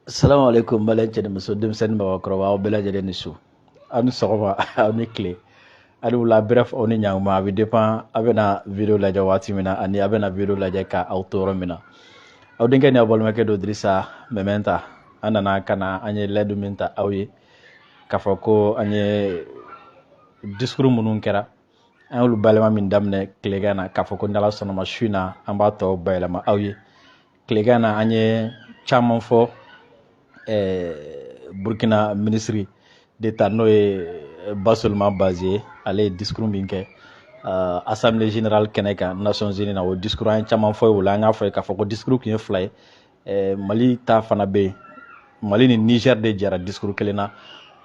Salamu alaikum, maliyɛn cɛ ni muso, denmisɛnnin, mɔgɔkɔrɔba, aw bɛɛ lajɛlen ni su, aw ni sɔgɔma, aw ni tile, aw ni wula. Bref, aw ni ɲankuma. A bɛ dépend a bɛna vidéo lajɛ waati min na ani a bɛna vidéo lajɛ ka aw to yɔrɔ min na. Aw denkɛ ni aw balimakɛ don, Dirisa Mɛmɛnta. An nana ka na, an ye layidu min ta aw ye k'a fɔ ko an ye discours minnu kɛra, an y'olu bayɛlɛma min daminɛ tilegan na, k'a fɔ ko ni Ala sɔnna ma, su in na an b'a tɔ bayɛlɛma aw ye. Tilegan na, an ye caman fɔ. Burkina ministre d'État, n'o ye Bassolima Bazié ye, ale ye discours min kɛ Assemblée générale kɛnɛ kan Nations Unies na, o discours, an ye caman fɔ o la. An y'a fɔ ye k'a fɔ ko discours tun ye fila ye. Mali ta fana bɛ yen. Mali ni Niger de jɛra discours kelen na.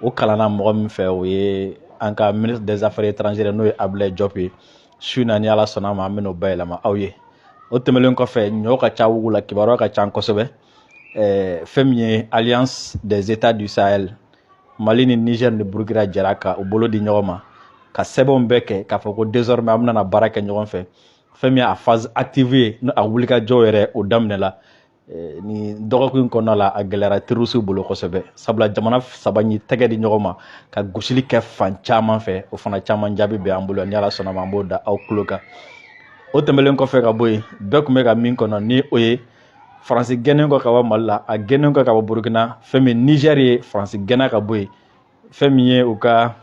O kalanna mɔgɔ min fɛ, o ye an ka ministre des Affaires étrangères, n'o ye Abdoulaye Diop ye. Su in na, ni Ala sɔnna a ma, an bɛn'o bayɛlɛma aw ye. O tɛmɛnen kɔfɛ, ɲɔ ka ca wugu la, kibaruya ka ca kosɛbɛ. Fɛn min ye Alliance des États du Sahel, Mali ni Niger ni Burkina jɛra ka u bolo di ɲɔgɔn ma ka sɛbɛnw bɛɛ kɛ k'a fɔ ko désormais an bɛna baara kɛ ɲɔgɔn fɛ. Fɛn min ye a phase active ye, n'o a wulikajɔ yɛrɛ, o daminɛla ni dɔgɔkun in kɔnɔna la. A gɛlɛyara terroriste bolo kosɛbɛ, sabula jamana saba y'i tɛgɛ di ɲɔgɔn ma ka gosili kɛ fan caman fɛ. O fana caman jaabi bɛ an bolo, ni Ala sɔnna ma, an b'o da aw tulo kan. O tɛmɛnen kɔfɛ ka bɔ yen, bɛɛ tun bɛ ka min kɔnɔ, ni o ye Faransi gɛnnen kɔ ka bɔ Mali la, a gɛnnen kɔ ka bɔ Burukina, fɛn min Niger ye, Faransi gɛnna ka bɔ yen, fɛn min ye u ka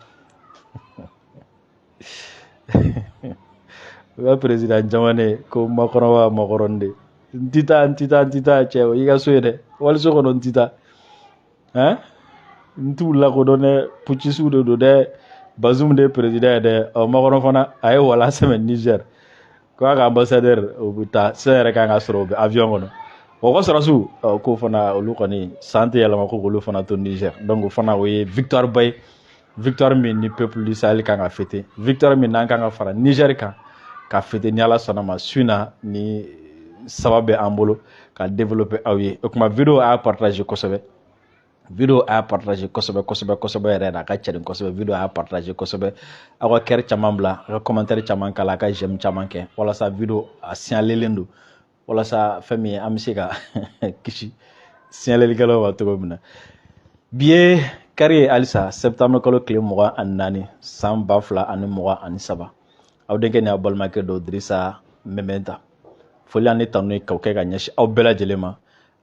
président jamane ko Macron wa Macron de, n ti taa, n ti taa, n ti taa. Cɛ, o y'i ka so ye dɛ, waliso kɔnɔ n ti taa, hein, n t'u lakodɔn dɛ, putschistes de don dɛ, Bazoum de ye président ye dɛ. Ɔ, Macron fana a ye wala sɛmɛ Niger ko a ka ambassadeur, o bɛ taa sisan yɛrɛ kan ka sɔrɔ o bɛ avion kɔnɔ. O ka sɔrɔsiw k'o fana, olu kɔni san tɛ yɛlɛma ko k'olu fana to Niger. Donc o fana, o ye victoire ba ye, victoire min ni peuple du Sahel kan ka fêter, victoire min n'an kan ka fara Niger kan ka fêter. Ni Ala sɔnna ma, su in na ni saba bɛ an bolo ka développer aw ye. O tuma, vidéo a y'a partager kosɛbɛ, vidéo a y'a partager kosɛbɛ kosɛbɛ kosɛbɛ yɛrɛ, a ka cɛrin kosɛbɛ. Vidéo a y'a partager kosɛbɛ, aw ka cœur caman bila, aw ka commentaire caman k'a la, a ka j'aime caman kɛ, walasa vidéo a signalelen don, walasa fɛn min ye, an bɛ se ka kisi signalelikɛlaw ma cogo min na. Bi ye kari ye halisa, septembre kalo tile 24, san 2023. Aw denkɛ ni aw balimakɛ don, Dirisa Mɛmɛnta. Foli ani tanu ye k'aw kɛ ka ɲɛsin aw bɛɛ lajɛlen ma.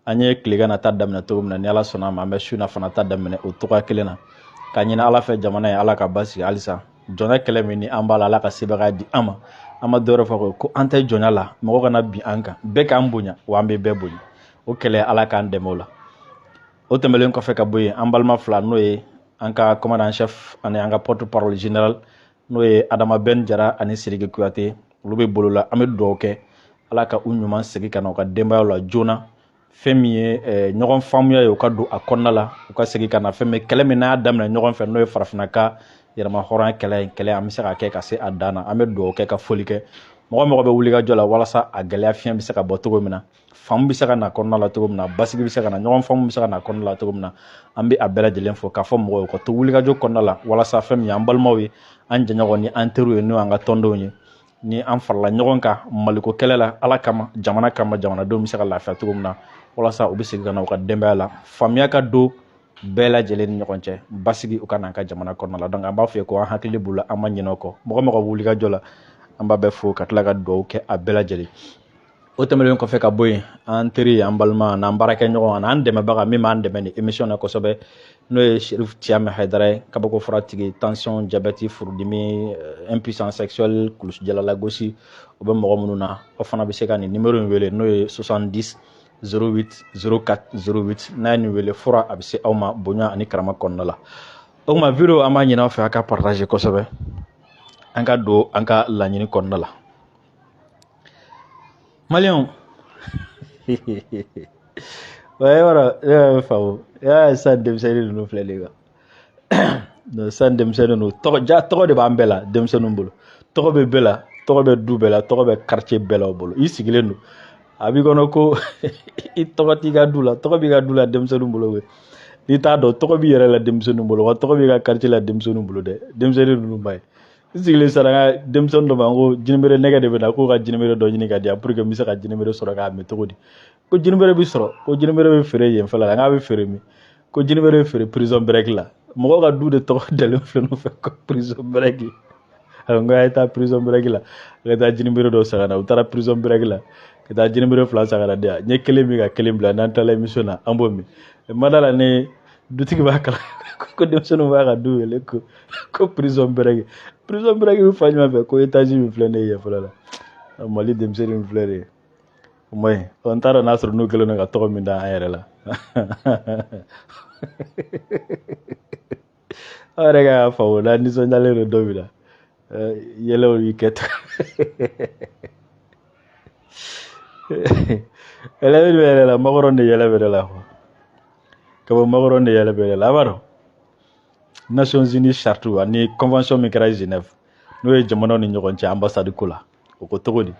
An ye tilegan na ta daminɛ cogo min na, ni Ala sɔnna a ma, an bɛ su na fana ta daminɛ o cogoya kelen na, ka ɲini Ala fɛ, jamana ye, Ala ka basigi halisa. Jɔnya kɛlɛ min ni an b'a la, Ala ka sebaga di an ma. An ma dɔwɛrɛ fɔ ko an tɛ jɔnya la, mɔgɔ kana bin an kan, bɛɛ k'an bonya wa an bɛ bɛɛ bonya. O kɛlɛ, Ala k'an dɛmɛ o la. O tɛmɛnen kɔfɛ ka bɔ yen, an balima fila, n'o ye an ka commandant chef ani an ka porte parole général, n'o ye Adama Ben Jara ani Sidiki Kuyate, olu bɛ bolo la. An bɛ dugawu kɛ, Ala ka u ɲuman segin ka na u ka denbayaw la joona. Fɛn min ye ɲɔgɔn faamuya ye, u ka don a kɔnɔna la, u ka segin ka na. Fɛn min kɛlɛ min n'a y'a daminɛ ɲɔgɔn fɛ, n'o ye farafinna ka yɛrɛma hɔrɔnya kɛlɛ ye, kɛlɛ an bɛ se ka kɛ ka se a dan na. An bɛ dugawu kɛ ka foli kɛ mɔgɔ mɔgɔ bɛ wuli ka jɔ la, walasa a gɛlɛya fiɲɛ bɛ se ka bɔ cogo min na, faamu bɛ se ka na kɔnɔna la cogo min na, basigi bɛ se ka na, ɲɔgɔn faamu bɛ se ka na kɔnɔna la cogo min na. An bɛ a bɛɛ lajɛlen fo k'a fɔ mɔgɔw ye ka to wulikajɔ kɔnɔna la, walasa fɛn min ye an balimaw ye, an jɛɲɔgɔn ni an teriw ye, n'o y'an ka tɔndenw ye, ni an farala ɲɔgɔn kan Maliko kɛlɛ la, Ala kama, jamana kama, jamanadenw bɛ se ka lafiya cogo min na, walasa u bɛ segin ka na u ka denbaya la, faamuya ka don bɛɛ lajɛlen ni ɲɔgɔn cɛ, basigi u ka n'an ka jamana kɔnɔna la. Donc an b'a fɔ ye ko an hakili b'u la, an ma ɲinɛ o kɔ. Mɔgɔ mɔgɔ wuli ka jɔ la, an b'a bɛɛ fo ka tila ka dugawu kɛ a bɛɛ lajɛlen. O tɛmɛnen kɔfɛ ka bɔ yen, an teri, an balima, n'an baarakɛɲɔgɔn, n'an dɛmɛbaga min b'an dɛmɛ ni émission na kosɛbɛ, n'o ye Sherif Tiyame Hayidara ye, kabako fura tigi, tension, diabète, furudimi, impuissance sexuelle, kulusijala lagosi, o bɛ mɔgɔ minnu na, aw fana bɛ se ka nin numéro in wele, n'o ye 70 08 04 08. N'a ye nin wele, fura a bɛ se aw ma bonya ani karama kɔnɔna la. O tuma, vidéo, an b'a ɲini aw fɛ, a ka partager kosɛbɛ, an ka don an ka laɲini kɔnɔna la. Maliyɛnw, wa e b'a dɔn, ne bɛ faamu i y'a ye, sisan denmisɛnnin ninnu filɛ nin ye quoi, sisan denmisɛnnin ninnu, tɔgɔ ja tɔgɔ de b'an bɛɛ la. Denmisɛnninw bolo, tɔgɔ bɛ bɛɛ la, tɔgɔ bɛ du bɛɛ la, tɔgɔ bɛ quartier bɛɛ la. O bolo, i sigilen don, a b'i kɔnɔ ko i tɔgɔ t'i ka du la, tɔgɔ b'i ka du la denmisɛnninw bolo. N'i t'a dɔn, tɔgɔ b'i yɛrɛ la denmisɛnninw bolo, wa tɔgɔ b'i ka quartier la denmisɛnninw bolo dɛ. Denmisɛnnin ninnu ba ye, n sigilen sisan, an ka denmisɛnnin dɔ ma, n ko jinɛbere nɛgɛ de bɛ na, k'o ka jinɛbere dɔ ɲini ka di yan pour que n bɛ se ka jinɛbere sɔrɔ k'a min cogo di. Ko jinibere bɛ sɔrɔ, ko jinibere bɛ feere yen fɛla la. N k'a bɛ feere min? Ko jinibere bɛ feere Prison Break la. Mɔgɔw ka du de tɔgɔ dalen filɛ n'o fɛ ko Prison Break. N ko a ye taa Prison Break la ka taa jinibere dɔ san ka na. U taara Prison Break la ka taa jinibere 2 san ka na di yan. N ye kelen min ka kelen bila, n'an taara émission na an b'o min. Ma da la ni dutigi b'a kala ko denmisɛnninw b'a ka du wele ko Prison Break. Prison Break bɛ fan jumɛn fɛ? Ko étage min filɛ ne ye yen fɔlɔ la, Mali denmisɛnnin min filɛ nin ye, o ma ɲi. N t'a dɔn n'a sɔrɔ n'u kɛlen don ka tɔgɔ min da an yɛrɛ la. Aw yɛrɛ ka faamu n'a nisɔndiyalen don don min na, yɛlɛw y'i kɛ tan. Yɛlɛ bɛ yɛlɛ la, Macron de yɛlɛ bɛ ne la quoi. Ka bɔ Macron de yɛlɛ bɛ ne la. A b'a dɔn Nations Unies charte ani convention min kɛra Genève, n'o ye jamanaw ni ɲɔgɔn cɛ ambassade ko la, o ko cogo di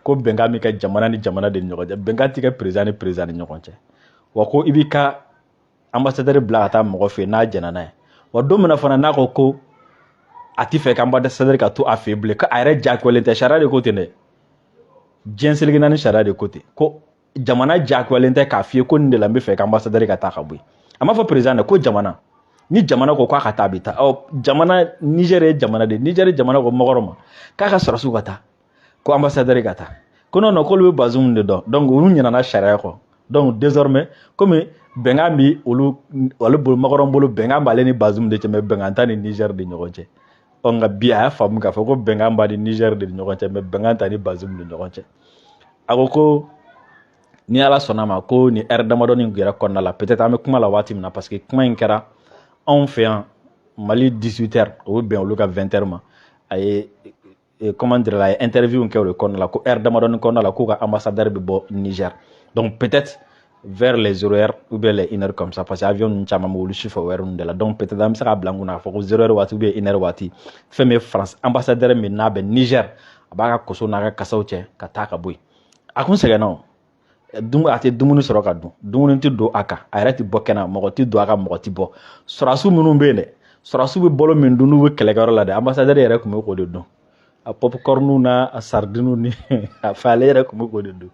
ko bɛnkan min kɛ jamana ni jamana de ni ɲɔgɔn cɛ, bɛnkan ti kɛ président ni président ni ɲɔgɔn cɛ. Wa ko i b'i ka ambassadeur bila ka taa mɔgɔ fɛ yen n'a jɛnna n'a ye. Wa don min na fana n'a ko ko a ti fɛ ka ambassadeur ka to a fɛ yen bilen, ko a yɛrɛ diyagoyalen tɛ, sariya de ko ten dɛ. Diɲɛ seleke naani sariya de ko ten ko jamana diyagoyalen tɛ k'a f'i ye ko nin de la n bɛ fɛ ka ambassadeur ka taa ka bɔ yen. A m'a fɔ président dɛ, ko jamana. Ni jamana ko k'a ka taa, a bɛ taa. Ɔ jamana, Niger ye jamana de, Niger jamana ko Macron ma k'a ka sɔrɔsiw ka taa, ko ambassadeur ka taa, ko non non, k'olu bɛ Bazoum de dɔn. Donc olu ɲinɛna sariya kɔ. Donc désormais, komi bɛnkan bi olu ale bolo, Macron bolo, bɛnkan b'ale ni Bazoum de cɛ, mais bɛnkan t'a ni Niger de ɲɔgɔn cɛ. Ɔ nka bi a y'a faamu k'a fɔ ko bɛnkan b'a ni Niger de ni ɲɔgɔn cɛ, mais bɛnkan t'a ni Bazoum de ɲɔgɔn cɛ. A ko ko ni Ala sɔnna ma, ko ni heure damadɔni yɛrɛ kɔnɔna la, peut-être an bɛ kuma la waati min na, parce que kuma in kɛra anw fɛ yan Mali 18 heures, o bɛ bɛn olu ka 20 heures ma. A ye, comment dire, a ye interview kɛ o de kɔnɔna la, ko heure damadɔni kɔnɔna la, k'u ka ambassadeur bɛ bɔ Niger. Donc peut-être vers les 0 heure ou bien les 1 heure comme ça, parce que avion ninnu caman bɛ olu su fɛ o heure ninnu de la. Donc peut-être an bɛ se k'a bila n kunna k'a fɔ ko 0 heure waati ou bien 1 heure waati, fɛn min ye France ambassadeur min n'a bɛ Niger, a b'a ka koso n'a ka kasaw cɛ ka taa ka bɔ yen. A kun sɛgɛnna o a tɛ dumuni sɔrɔ ka dun, dumuni tɛ don a kan, a yɛrɛ tɛ bɔ kɛnɛ, mɔgɔ tɛ don a kan, mɔgɔ tɛ bɔ. Sɔrɔdasiw minnu bɛ yen dɛ, sɔrɔdasiw bɛ balo min dun n'u bɛ kɛlɛkɛyɔrɔ la dɛ, ambassadeur yɛrɛ tun bɛ k'o de dun. A popcorn n'a a sardine ni a fɛ, ale yɛrɛ tun bɛ k'o de dun.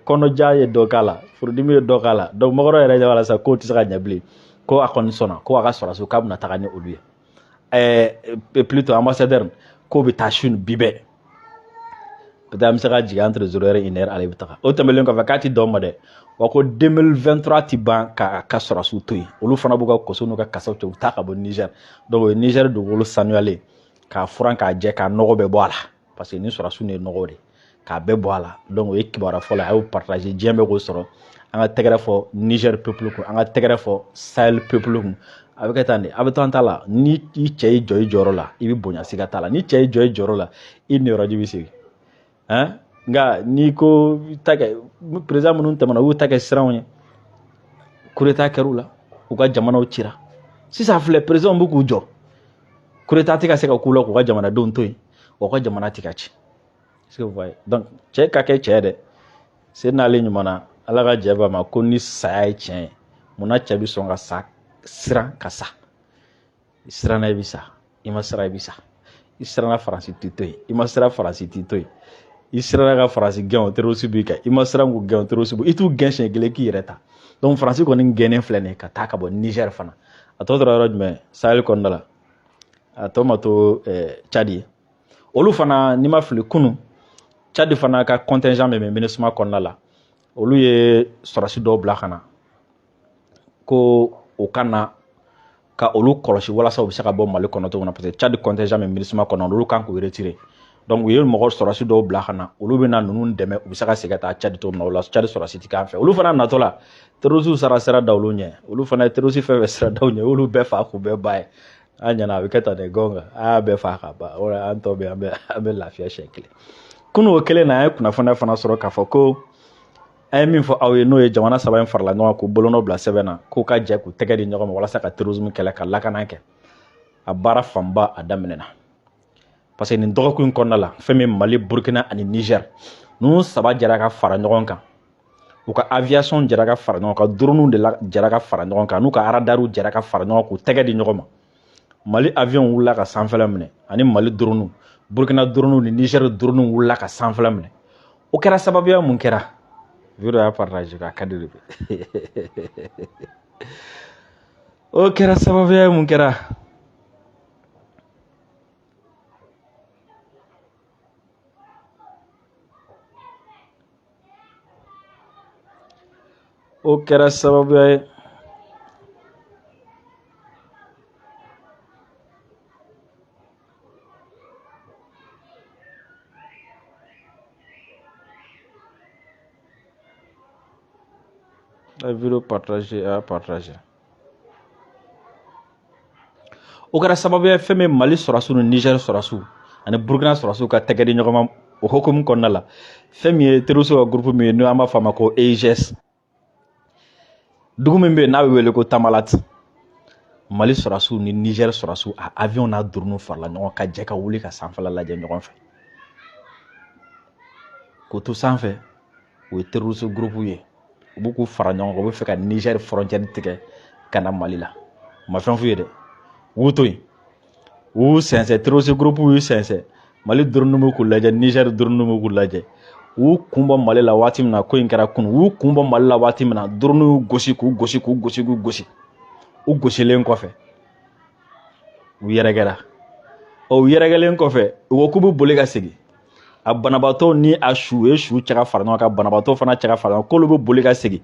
Kɔnɔja ye dɔ k'a la, furudimi ye dɔ k'a la. Donc Macron yɛrɛ ɲɛ b'a la sisan k'o tɛ se ka ɲɛ bilen, ko a kɔni sɔnna ko a ka sɔrɔdasiw k'a bɛna taga ni olu ye, plutôt ambassadeur k'o bɛ taa su ni bi bɛɛ. Peut-être an bɛ se ka jigin entre 0 heure 1 heure, ale bɛ taga. O tɛmɛnen kɔfɛ, k'a ti dɔn ma dɛ, wa ko 2023 ti ban k'a ka sɔrɔdasiw to yen. Olu fana b'u ka koso n'u ka kasaw cɛ, u taa ka bɔ Niger. Donc o ye Niger dugukolo sanuyalen k'a furan k'a jɛ, k'a nɔgɔ bɛɛ bɔ a la, parce que ni sɔrɔdasiw ye nɔgɔ de k'a bɛɛ bɔ a la. Donc o ye kibaruya fɔlɔ ye, a y'o partager, diɲɛ bɛɛ k'o sɔrɔ. An ka tɛgɛrɛ fɔ Niger peuple kun, an ka tɛgɛrɛ fɔ Sahel peuple kun. A bɛ kɛ tan de, a bɛ to an ta la. Ni i cɛ y'i jɔ i jɔyɔrɔ la, i bɛ bonya, siga t'a la. Ni cɛ y'i jɔ i jɔyɔrɔ la, i niyɔrɔji bɛ segin. Nka n'i ko ta kɛ, président minnu tɛmɛna, u y'u ta kɛ siranw ye, coup d'état kɛr'u la, u ka jamanaw cira. Sisan filɛ, président bɛ k'u jɔ, coup d'état tɛ ka se ka k'u la k'u ka jamanadenw to yen, wa u ka jamana tɛ ka ci. Est-ce que vous voyez? Donc cɛ ka kɛ cɛ dɛ, sen n'ale ɲuman na, Ala ka jɛ b'a ma ko ni saya ye tiɲɛ ye, munna cɛ bɛ sɔn ka sa, siran ka sa? I siranna i bɛ sa, i ma siran i bɛ sa. I siranna Faransi t'i to yen, i ma siran Faransi t'i to yen. I siranna ka Faransi gɛn, o terroriste b'i kan. I ma siran k'u gɛn, o terroriste b'i, i t'u gɛn siɲɛ kelen k'i yɛrɛ ta. Donc Faransi kɔni gɛnnen filɛ nin ye ka taa ka bɔ Niger fana. A tɔ tora yɔrɔ jumɛn? Sahel kɔnɔna la, a tɔ ma to Tchad ye. Olu fana, n'i ma fili, kunun Tchad fana ka contingent min bɛ MINUSMA kɔnɔna la, olu ye sɔrɔsi dɔw bila ka na ko o ka na ka olu kɔlɔsi walasa u bɛ se ka bɔ Mali kɔnɔ cogo min na, parce que Tchad contingent min MINUSMA kɔnɔ, olu kan k'u retirer. Donc u ye mɔgɔ sɔrɔsi dɔw bila ka na, olu bɛ na ninnu dɛmɛ, u bɛ se ka segin ka taa Tchad cogo min na. O la Tchad sɔrɔsi tɛ k'an fɛ. Olu fana natɔ la, terroriste sara sira da olu ɲɛ. Olu fana ye terroriste fɛn fɛn sira da u ɲɛ, olu bɛɛ fa k'u bɛɛ ba ye. An ɲɛna, a bɛ kɛ tan de, gɔn a y'a bɛɛ fa ka ban. O la an tɔ bɛ an bɛ lafiya siɲɛ kelen. Kunun o kelen na, an ye kunnafoniya fana sɔrɔ k'a fɔ ko an ye min fɔ aw ye, n'o ye jamana saba in farala ɲɔgɔn kan k'u bolonɔ bila sɛbɛn na, k'u ka jɛ k'u tɛgɛ di ɲɔgɔn ma walasa ka terrorisme kɛlɛ, ka lakana kɛ, a baara fanba a daminɛna. Parce que nin dɔgɔkun in kɔnɔna la, fɛn min Mali, Burkina ani Niger, ninnu saba jɛra ka fara ɲɔgɔn kan, u ka aviation jɛra ka fara ɲɔgɔn kan, drone de la jɛra ka fara ɲɔgɔn kan, n'u ka radarw jɛra ka fara ɲɔgɔn kan k'u tɛgɛ di ɲɔgɔn ma. Mali avion wulila ka sanfɛla minɛ, ani Mali drone, Burkina drone ni Niger drone wulila ka sanfɛla minɛ. O kɛra sababuya mun kɛra? Vidéo y'a partage a ka di de. O kɛra sababu ye, mun kɛra? O kɛra sababu ye a vidéo partager, a partager. O kɛra sababu ye fɛn min Mali sɔrɔsiw ni Niger sɔrɔsiw ani Burkina sɔrɔsiw ka tɛgɛ di ɲɔgɔn ma o hukumu kɔnɔna la. Fɛn min ye terroriste ka groupe min ye, n'o an b'a fɔ a ma ko EIGS, dugu min bɛ yen n'a bɛ wele ko Tamalat, Mali sɔrɔsiw ni Niger sɔrɔsiw a avion n'a drone farala ɲɔgɔn ka jɛ ka wuli ka sanfɛla lajɛ ɲɔgɔn fɛ. K'o to sanfɛ, o ye terroriste groupe ye, u b'u k'u fara ɲɔgɔn kan, u bɛ fɛ ka Niger frontière tigɛ ka na Mali la. U ma fɛn f'u ye dɛ, u y'u to yen, u y'u sɛnsɛn. Terroriste groupe y'u sɛnsɛn, Mali drone bɛ k'u lajɛ, Niger drone bɛ k'u lajɛ. U y'u kun bɔ Mali la waati min na, ko in kɛra kunun, u y'u kun bɔ Mali la waati min na, drone y'u gosi k'u gosi k'u gosi k'u gosi. U gosilen kɔfɛ, u yɛrɛkɛra. Ɔ, u yɛrɛkɛlen kɔfɛ, u ko k'u bɛ boli ka segin. A banabaatɔ ni a su ye su cɛ ka fara ɲɔgɔn kan, banabaatɔ fana cɛ ka fara ɲɔgɔn kan, k'olu bɛ boli ka segin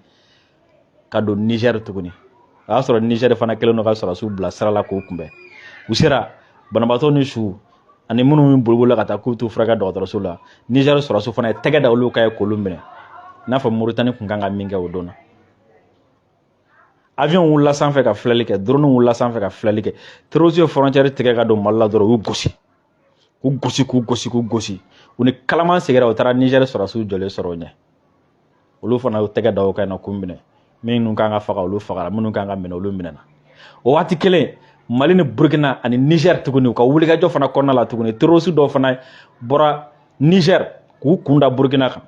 ka don Niger tuguni. O y'a sɔrɔ Niger fana kɛlen don ka sɔrɔdasiw bila sira la k'u kunbɛn. U sera, banabaatɔ ni su ani minnu bɛ boliboli ka taa k'u t'u furakɛ dɔgɔtɔrɔso la, Niger sɔrɔdasiw fana ye tɛgɛ da olu kan ye k'olu minɛ, i n'a fɔ Moritani tun kan ka min kɛ o don na. Avion wulila sanfɛ ka filɛli kɛ, drone wulila sanfɛ ka filɛli kɛ. Terroriste ye frontière tigɛ ka don Mali la dɔrɔn, u y'u gosi k'u gosi k'u gosi k'u gosi. U ni kalaman seginna, u taara Niger sɔrɔdasiw jɔlen sɔrɔ o ɲɛ. Olu fana y'u tɛgɛ da o kan na k'u minɛ. Minnu kan ka faga, olu fagara. Minnu kan ka minɛ, olu minɛna. O waati kelen, Mali ni Burkina ani Niger tuguni, u ka wulikajɔ fana kɔnɔna la tuguni, terroriste dɔw fana bɔra Niger k'u kun da Burkina kan.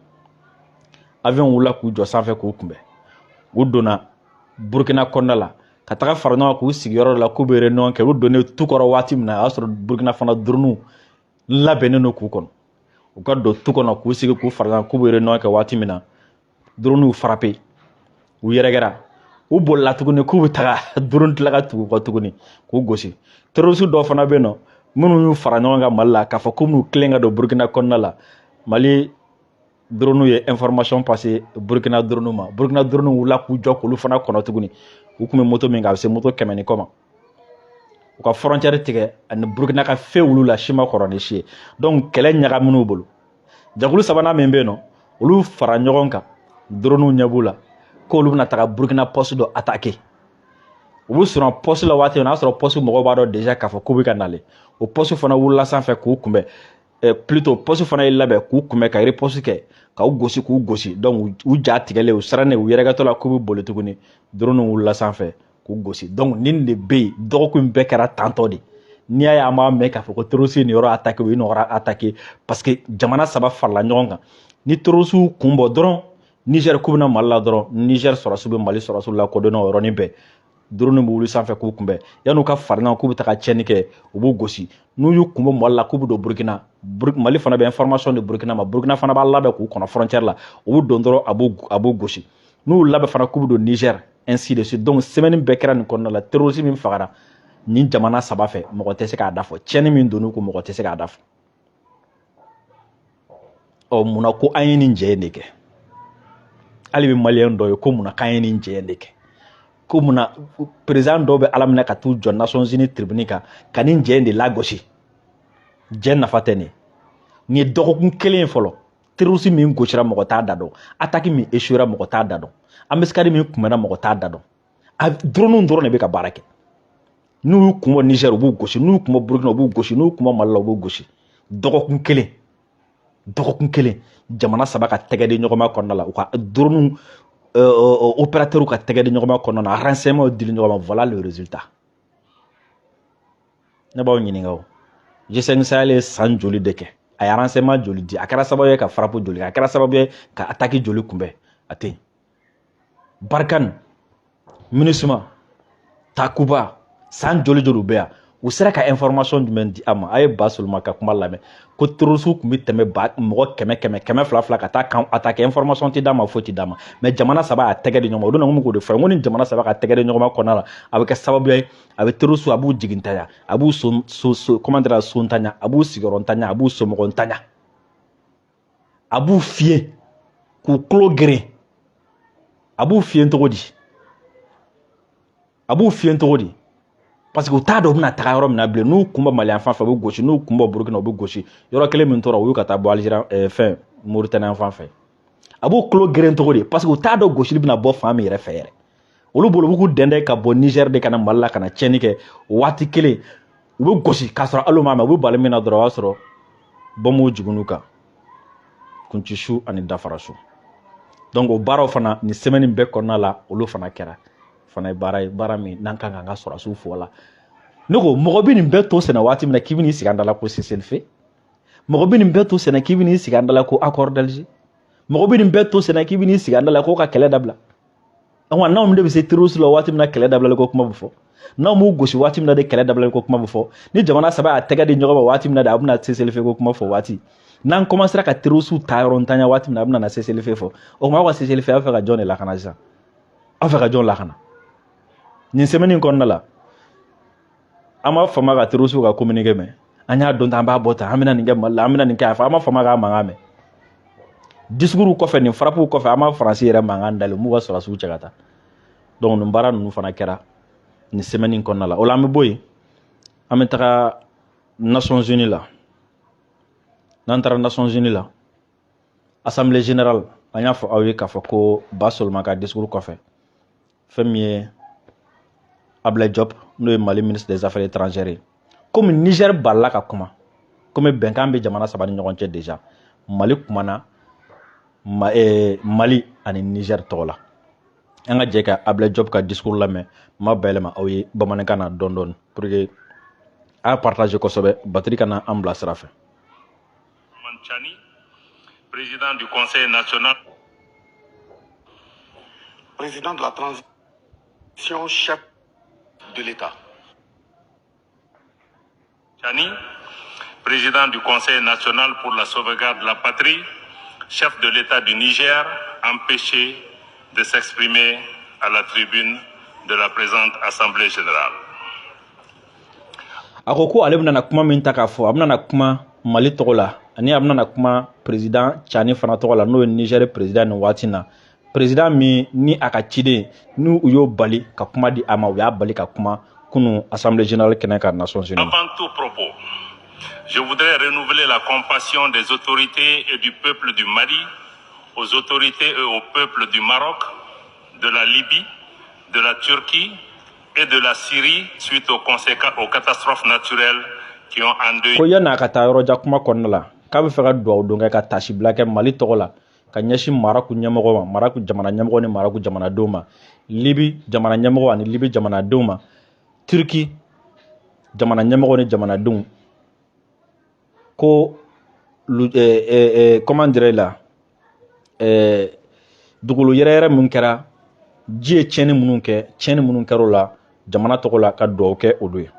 Avion wulila k'u jɔ sanfɛ k'u kunbɛn. U donna Burkina kɔnɔna la ka taga fara ɲɔgɔn kan k'u sigi yɔrɔ dɔ la k'u bɛ réunion kɛ. U donnen tu kɔrɔ waati min na, o y'a sɔrɔ Burkina fana drone labɛnnen don k'u kɔnɔ. U ka don tu kɔnɔ k'u sigi k'u fara ɲɔgɔn kan k'u bɛ réunion kɛ waati min na, drone y'u frappé, u yɛrɛkɛra. U bolila tuguni k'u bɛ taga, drone tila ka tugu u kɔ tuguni k'u gosi. Terroriste dɔw fana bɛ yen nɔ minnu y'u fara ɲɔgɔn kan Mali la k'a fɔ k'u b'u tilen ka don Burkina kɔnɔna la. Mali drone ye information passé Burkina drone ma. Burkina drone wulila k'u jɔ k'olu fana kɔnɔ tuguni. U tun bɛ moto min kan, a bɛ se moto 100 ni kɔ ma. U ka frontière tigɛ ani Burkina ka fɛn wulu la, si ma kɔrɔ ni si ye. Donc kɛlɛ ɲagaminen u bolo. Jɛkulu sabanan min bɛ yen nɔ, olu fara ɲɔgɔn kan, drone ɲɛ b'u la k'olu bɛna taga Burkina poste dɔ attaquer. U bɛ surun poste la waati min na, o y'a sɔrɔ poste mɔgɔw b'a dɔn déjà k'a fɔ k'u bɛ ka nalen. O poste fana wulila sanfɛ k'u kunbɛn, plutôt poste fana ye labɛn k'u kunbɛn ka riposte kɛ k'u gosi k'u gosi. Donc u ja tigɛlen, u sirannen, u yɛrɛkɛtɔ la k'u bɛ boli tuguni, drone wulila sanfɛ k'u gosi. Donc nin de bɛ yen, dɔgɔkun in bɛɛ kɛra tantɔ de. N'i y'a ye an b'a mɛn k'a fɔ ko terroriste nin yɔrɔ attaqué, u ye nin yɔrɔ attaqué, parce que jamana saba farala ɲɔgɔn kan. Ni terroriste kun bɔ dɔrɔn Niger k'u bɛna Mali la dɔrɔn, Niger sɔrɔsiw bɛ Mali sɔrɔsiw lakodɔn o yɔrɔnin bɛɛ. Drone bɛ wuli sanfɛ k'u kunbɛn. Yan'u ka fara ɲɔgɔn k'u bɛ taga tiɲɛni kɛ, u b'u gosi. N'u y'u kun bɔ Mali la k'u bɛ don Burkina, Mali fana bɛ information di Burkina ma, Burkina fana b'a labɛn k'u kɔnɔ frontière la. U bɛ don dɔrɔn, a b'u gosi. N'u labɛn fana k'u bɛ don Niger, ainsi de suite. Donc semaine bɛɛ kɛra nin kɔnɔna la. Terroriste min fagara nin jamana saba fɛ, mɔgɔ tɛ se k'a da fɔ. Tiɲɛni min donn'u kun, mɔgɔ tɛ se k'a da fɔ. Ɔ, munna ko an ye nin jɛ in de kɛ? Hali bɛ maliyɛn dɔ ye ko munna k'an ye nin jɛ in de kɛ? Ko munna président dɔw bɛ Ala minɛ ka t'u jɔ Nations Unies tribune kan ka nin jɛ in de lagosi? Jɛ nafa tɛ nin ye. Nin ye dɔgɔkun kelen ye fɔlɔ. Terroriste min gosira, mɔgɔ t'a da dɔn. Attaque min échouera, mɔgɔ t'a da dɔn. Embuscade min kunbɛnna, mɔgɔ t'a da dɔn. A drone dɔrɔn de bɛ ka baara kɛ. N'u y'u kun bɔ Niger, u b'u gosi. N'u y'u kun bɔ Burkina, u b'u gosi. N'u y'u kun bɔ Mali la, u b'u gosi. Dɔgɔkun kelen, dɔgɔkun kelen, jamana saba ka tɛgɛ di ɲɔgɔn ma kɔnɔna la, u ka drone opérateur ka tɛgɛ di ɲɔgɔn ma kɔnɔna na, renseignement dili ɲɔgɔn ma, voilà le résultat. Ne b'aw ɲininka, o G5 Sahel ye san joli de kɛ? A ye renseignement joli di? A kɛra sababu ye ka frappe joli kɛ? A kɛra sababu ye ka attaque joli kunbɛn? A tɛ yen. Barkhane, MINUSMA, Takuba, san joli joli bɛ yan? U sera ka information jumɛn di a ma? A ye Ba Soloma ka kuma lamɛn ko terroriste tun bɛ tɛmɛ ba mɔgɔ kɛmɛ kɛmɛ, kɛmɛ fila fila ka taa kan attaquer. Information tɛ d'a ma, foyi tɛ d'a ma. Mais jamana saba y'a tɛgɛ di ɲɔgɔn ma. O don na, n ko k'o de fɔ n ko ni jamana saba ka tɛgɛ di ɲɔgɔn ma kɔnɔna la, a bɛ kɛ sababu ye, a bɛ terroriste, a b'u jigintanya, a b'u so so so, comment dire, sontanya, a b'u sigiyɔrɔntanya, a b'u somɔgɔntanya, a b'u fiyɛ k'u tulo geren. A b'u fiyɛ cogo di? A b'u fiyɛ cogo di? Parce que u t'a dɔn u bɛna taga yɔrɔ min na bilen. N'u kun bɔ Mali yan fan fɛ, u bɛ gosi. N'u kun bɔ Burukina, u bɛ gosi. Yɔrɔ kelen min tora, u y'u ka taa bɔ Alizeri, fɛn Moritani yan fan fɛ. A b'u tulo geren cogo di? Parce que u t'a dɔn gosili bɛna bɔ fan min yɛrɛ fɛ yɛrɛ. Olu bolo, u b'u k'u dɛndɛn ka bɔ Niger de ka na Mali la ka na tiɲɛni kɛ. O waati kelen, u bɛ gosi k'a sɔrɔ hali u m'a mɛn. U bɛ bali min na dɔrɔn, o y'a sɔrɔ bɔnbɔnw jiginn'u kan kunci su ani dafara su. Donc o baaraw fana, nin semaine bɛɛ kɔnɔna la, olu fana kɛra fana ye baara ye, baara min n'an kan k'an ka sɔrɔdasiw fo a la. Ne ko, mɔgɔ bɛ nin bɛɛ to sɛnɛ waati min na k'i bɛ n'i sigi an da la ko cessez-le-feu, mɔgɔ bɛ nin bɛɛ to sɛnɛ k'i bɛ n'i sigi an da la ko accord d'Alger, mɔgɔ bɛ nin bɛɛ to sɛnɛ k'i bɛ n'i sigi an da la ko ka kɛlɛ dabila. Awa, n'anw de bɛ se terroriste la waati min na, kɛlɛ dabilali ko kuma bɛ fɔ. N'anw m'u gosi waati min na de, kɛlɛ dabilali ko kuma bɛ fɔ. Ni jamana saba y'a tɛgɛ di ɲɔgɔn ma waati min na de, a bɛna cessez-le-feu ko kuma fɔ waati. N'an commencera ka terroriste ta yɔrɔ ntanya waati min na, a bɛna na cessez-le-feu fɔ. O tuma, aw ka cessez-le-feu, aw fɛ ka jɔn de lakana sisan? Aw fɛ ka jɔn lakana? Nin semaine in kɔnɔna la, an ma fama ka terroriste ka communiqué mɛn. An y'a dɔn tan, an b'a bɔ tan, an bɛna nin kɛ Mali la, an bɛna nin kɛ yan fɛ. An ma fama k'a mankan mɛn. Discours kɔfɛ, nin frappe kɔfɛ, an ma Faransi yɛrɛ mankan dalen, m'u ka sɔrɔdasiw cɛ ka taa. Donc nin baara ninnu fana kɛra nin semaine in kɔnɔna la. O la, an bɛ bɔ yen, an bɛ taga Nations Unies la. N'an taara Nations Unies la, Assemblée générale, an y'a fɔ aw ye k'a fɔ ko Ba Soloma ka discours kɔfɛ, fɛn min ye Ablaye Diop, n'o ye Mali ministre des Affaires étrangères ye, komi Niger balila ka kuma, komi bɛnkan bɛ jamana saba ni ɲɔgɔn cɛ déjà, Mali kumana ma, Mali ani Niger tɔgɔ la. An ka jɛ ka Ablaye Diop ka discours lamɛn. N ma bayɛlɛma aw ye bamanankan na dɔɔni dɔɔni pour que a y'a partager kosɛbɛ, batiri kana an bila sira fɛ. Tchani, président du Conseil national. Président de la transition, chef de l'État. Tchani, président du Conseil national pour la sauvegarde de la patrie, chef de l'État du Niger, empêché de s'exprimer à la tribune de la présente Assemblée générale. A ko ko ale bɛna kuma min ta k'a fɔ, a bɛna kuma Mali tɔgɔ la ani a bɛna kuma président Tchani fana tɔgɔ la, n'o ye Niger président nin waati na, président min ni a ka ciden n'u u y'o bali ka kuma di a ma, u y'a bali ka kuma kunu Assemblée générale kɛnɛ kan Nations Unies. Avant tout propos, je voudrais renouveler la compassion des autorités et du peuple du Mali aux autorités et au peuple du Maroc, de la Libye, de la Turquie et de la Syrie suite aux conséquences, aux catastrophes naturelles qui ont endeuillé Ko yan'a ka taa yɔrɔ jan kuma kɔnɔna la, k'a bɛ fɛ ka dugawu don kɛ ka tasibila kɛ Mali tɔgɔ la ka ɲɛsin Maraku ɲɛmɔgɔ ma, Maraku jamana ɲɛmɔgɔ ni Maraku jamanadenw ma, Libi jamana ɲɛmɔgɔ ani Libi jamanadenw ma, Turki jamana ɲɛmɔgɔ ni jamanadenw. Ko comment dirais la, dugukolo yɛrɛ yɛrɛ mun kɛra, ji ye tiɲɛni minnu kɛ, tiɲɛni minnu kɛra o la, jamana tɔgɔ la, ka dugawu kɛ olu ye.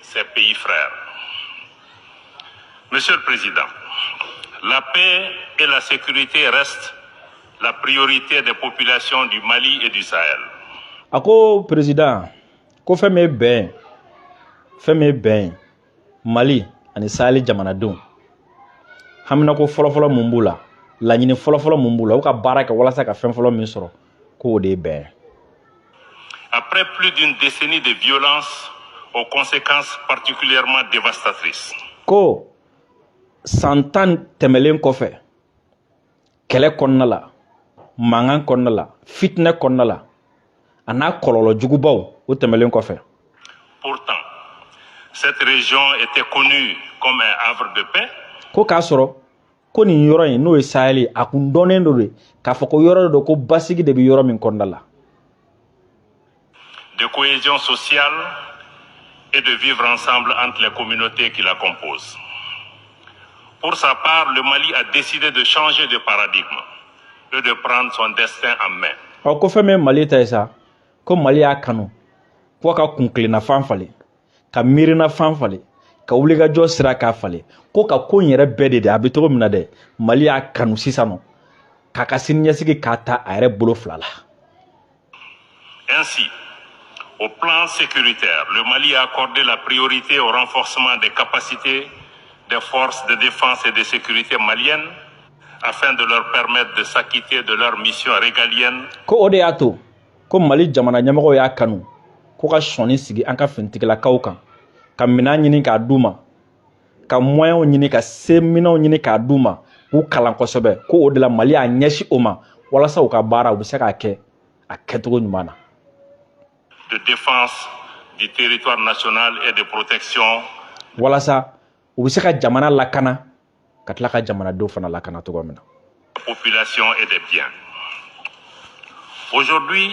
Ces pays frères. Monsieur le Président, la paix et la sécurité restent la priorité des populations du Mali et du Sahel. A ko président, ko fɛn min ye bɛn, fɛn min ye bɛn Mali ani Sahel jamanadenw, haminako fɔlɔfɔlɔ mun b'u la, laɲini fɔlɔfɔlɔ mun b'u la, u ka baara kɛ walasa ka fɛn fɔlɔ min sɔrɔ, k'o de ye bɛn. Après plus d'une décennie de violence aux conséquences particulièrement dévastatrices, Ko san 10 tɛmɛlen kɔfɛ, kɛlɛ kɔnɔna la, mankan kɔnɔna la, fitinɛ kɔnɔna la, a n'a kɔlɔlɔ jugubaw, o tɛmɛlen kɔfɛ, Pourtant, cette région était connue comme un havre de paix, Ko k'a sɔrɔ ko nin yɔrɔ in, n'o ye Sahel ye, a kun dɔnnen don de k'a fɔ ko yɔrɔ dɔ don ko basigi de bɛ yɔrɔ min kɔnɔna la, de cohésion sociale et de vivre ensemble entre les communautés qui la composent. Pour sa part, le Mali a décidé de changer de paradigme et de prendre son destin en main. Ɔ, ko fɛn min ye Mali ta ye sa, ko Mali y'a kanu ko ka kun kilennafan falen. Ka miirina fan falen, ka wulikajɔ sira k'a falen, ko ka ko in yɛrɛ bɛɛ de a bɛ cogo min na dɛ, Mali y'a kanu sisan nɔ k'a ka siniɲɛsigi k'a ta a yɛrɛ bolo fila la. Ainsi, au plan sécuritaire, le Mali a accordé la priorité au renforcement des capacités des forces de défense et de sécurité maliennes afin de leur permettre de s'acquitter de leur mission régalienne. Ko o de y'a to ko Mali jamana ɲɛmɔgɔw y'a kanu ko ka sɔnni sigi an ka finitigilakaw kan, ka minɛn ɲini k'a d'u ma, ka moyens ɲini, ka se minɛnw ɲini k'a d'u ma, k'u kalan kosɛbɛ. Ko o de la Mali y'a ɲɛsin o ma walasa u ka baara u bɛ se k'a kɛ a kɛcogo ɲuman na. De défense du territoire national et de protection Walasa u bɛ se ka jamana lakana, ka tila ka jamanadenw fana lakana cogo min na. Des populations et des biens. Aujourd'hui,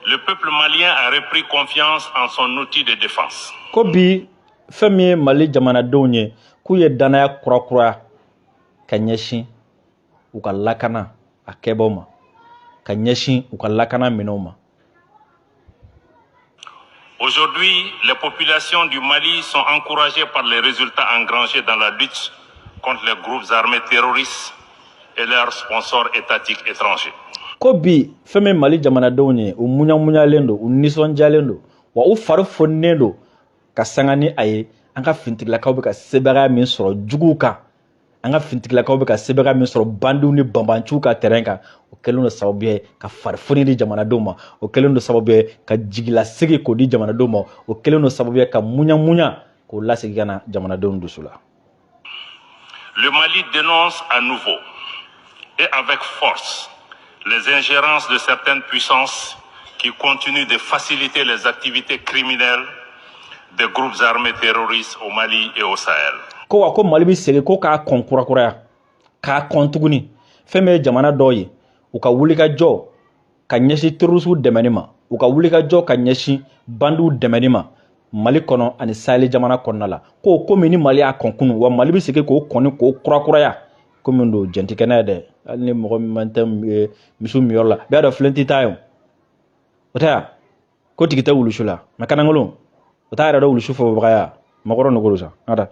le peuple malien a repris confiance en son outil de défense. Ko bi, fɛn min ye Mali jamanadenw ye, k'u ye danaya kurakuraya ka ɲɛsin u ka lakana a kɛbaw ma, ka ɲɛsin u ka lakana minɛnw ma. Aujourd'hui, les populations du Mali sont encouragées par les résultats engrangés dans la lutte contre les groupes armés terroristes et leurs sponsors étatiques étrangers. Ko bi, fɛn min Mali jamanadenw ye, u muɲamuɲalen don, u nisɔndiyalen don, wa u fari foninen don ka sanga ni a ye an ka finitigilakaw bɛ ka sebagaya min sɔrɔ juguw kan, an ka finitigilakaw bɛ ka sebagaya min sɔrɔ bandiw ni banbanciw ka terrain kan. O kɛlen don sababu ye ka farifoni di jamanadenw ma, o kɛlen don sababu ye ka jigilasegi k'o di jamanadenw ma, o kɛlen don sababu ye ka muɲamuɲa k'o lasegin ka na jamanadenw dusu la. Le Mali dénonce à nouveau et avec force les ingérences de certaines puissances qui continuent de faciliter les activités criminelles des groupes armés terroristes au Mali et au Sahel. Ko wa ko Mali bɛ segin ko k'a kɔn kurakuraya, k'a kɔn tuguni fɛn min ye jamana dɔw ye, u ka wulikajɔ ka ɲɛsin terroristew dɛmɛni ma, u ka wulikajɔ ka ɲɛsin bandiw dɛmɛni ma Mali kɔnɔ ani Sahel jamana kɔnɔna la. Ko komi ni Mali y'a kɔn kunu, wa Mali bɛ segin k'o kɔni k'o kurakuraya komi don jɛntikɛnɛ ye dɛ. Hali ni mɔgɔ min man tɛ misiw miyɔrɔ la, bɛɛ b'a dɔn filen tɛ taa ye, o tɛ yan ko tigi tɛ wulusu la mɛ kanangolo o t'a yɛrɛ dɔn wulusu fɔbagaya makɔrɔ nɔgɔ sa an ka taa.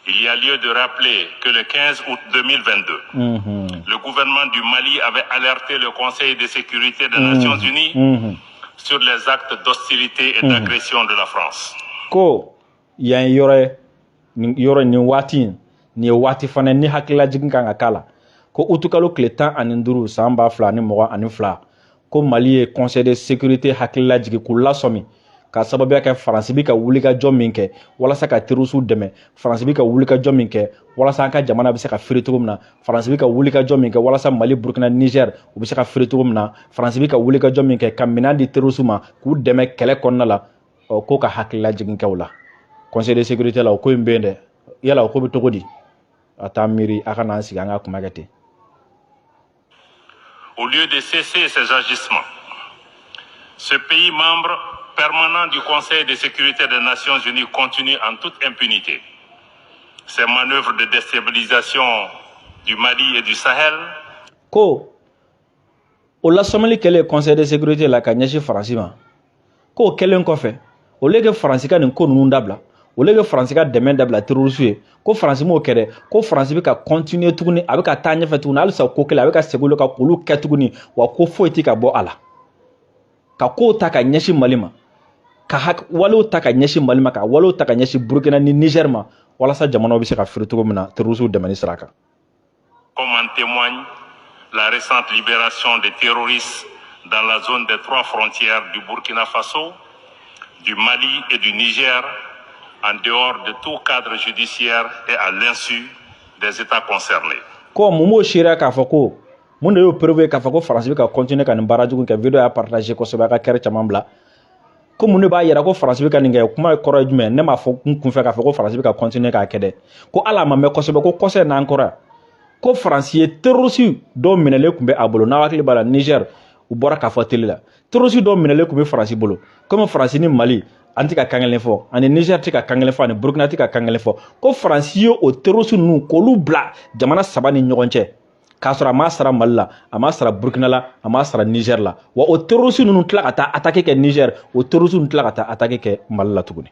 Il y a lieu de rappeler que le 15 août 2022, le gouvernement du Mali avait alerté le Conseil de sécurité des Nations Unies sur les actes d'hostilité et d'agression de la France. Ko yan ye yɔrɔ ye, nin yɔrɔ, nin waati in, nin ye waati fana ni hakililajigin kan ka k'a la, ko utukalo tile 15 san 2022, ko Mali ye Conseil de sécurité hakililajigin k'u lasɔmi ka sababuya kɛ Faransi bi ka wulikajɔ min kɛ walasa ka terroristew dɛmɛ, Faransi bi ka wulikajɔ min kɛ walasa an ka jamana bɛ se ka feere cogo min na, Faransi bi ka wulikajɔ min kɛ walasa Mali, Burukina, Niger u bɛ se ka feere cogo min na, Faransi bi ka wulikajɔ min kɛ ka minɛn di terroristew ma k'u dɛmɛ kɛlɛ kɔnɔna la. Ɔ ko ka hakililajigin kɛ o la Conseil de sécurité la. O ko in bɛ yen dɛ. Yala o ko bɛ cogo di? A t'an miiri a ka n'an sigi an ka kuma kɛ ten. Au lieu de cesser ces agissements, ce pays membre permanent du Conseil de sécurité des Nations Unies continue en toute impunité ces manœuvres de déstabilisation du Mali et du Sahel. Ko o lasɔmili kɛlen Conseil de sécurité la ka ɲɛsin Faransi ma, k'o kɛlen kɔfɛ, au lieu que Faransi ka nin ko ninnu dabila, au lieu que Faransi ka dɛmɛ dabila terroriste ye, ko Faransi m'o kɛ dɛ, ko Faransi bɛ ka continuer tuguni, a bɛ ka taa ɲɛfɛ tuguni halisa, ko kelen a bɛ ka segin olu kan k'olu kɛ tuguni, wa ko foyi tɛ ka bɔ a la, ka kow ta ka ɲɛsin Mali ma, ka walew ta ka ɲɛsin Mali ma, ka walew ta ka ɲɛsin Burukina ni Niger ma, walasa jamanaw bɛ se ka feere cogo min na terroriste dɛmɛni sira kan. Comme en témoigne la récente libération des terroristes dans la zone des trois frontières du Burkina Faso, du Mali et du Niger, en dehors de tout cadre judiciaire et à l'insu des États concernés. Ko mun b'o seereya k'a fɔ ko mun de y'o preuve ye k'a fɔ ko Faransi bɛ ka continuer ka nin baara jugu kɛ? Vidéo y'a partager kosɛbɛ, a ka kɛrɛ caman bila. Ko mun de b'a yira ko Faransi bɛ ka nin kɛ? Kuma kɔrɔ ye jumɛn? Ne m'a fɔ n kunfɛ k'a fɔ ko Faransi bɛ ka continuer k'a kɛ dɛ. Ko hali a ma mɛn kosɛbɛ, ko kɔsɛ n'an kɔrɔ yan, ko Faransi ye terroriste dɔw minɛlen tun bɛ a bolo. N'aw hakili b'a la, Niger, u bɔra k'a fɔ télé la, terroriste dɔw minɛlen tun bɛ Faransi bolo. Komi Faransi ni Mali an tɛ ka kan kelen fɔ, ani Niger tɛ ka kan kelen fɔ, ani Burukina tɛ ka kan kelen fɔ, ko Faransi ye o terroriste ninnu k'olu bila jamana saba ni ɲɔgɔn cɛ. K'a sɔrɔ a m'a sara Mali la, a m'a sara Burkina la, a m'a sara Niger la. Wa o terroriste ninnu tila ka taa attaque kɛ Niger, o terroriste ninnu tila ka taa attaque kɛ Mali la tuguni.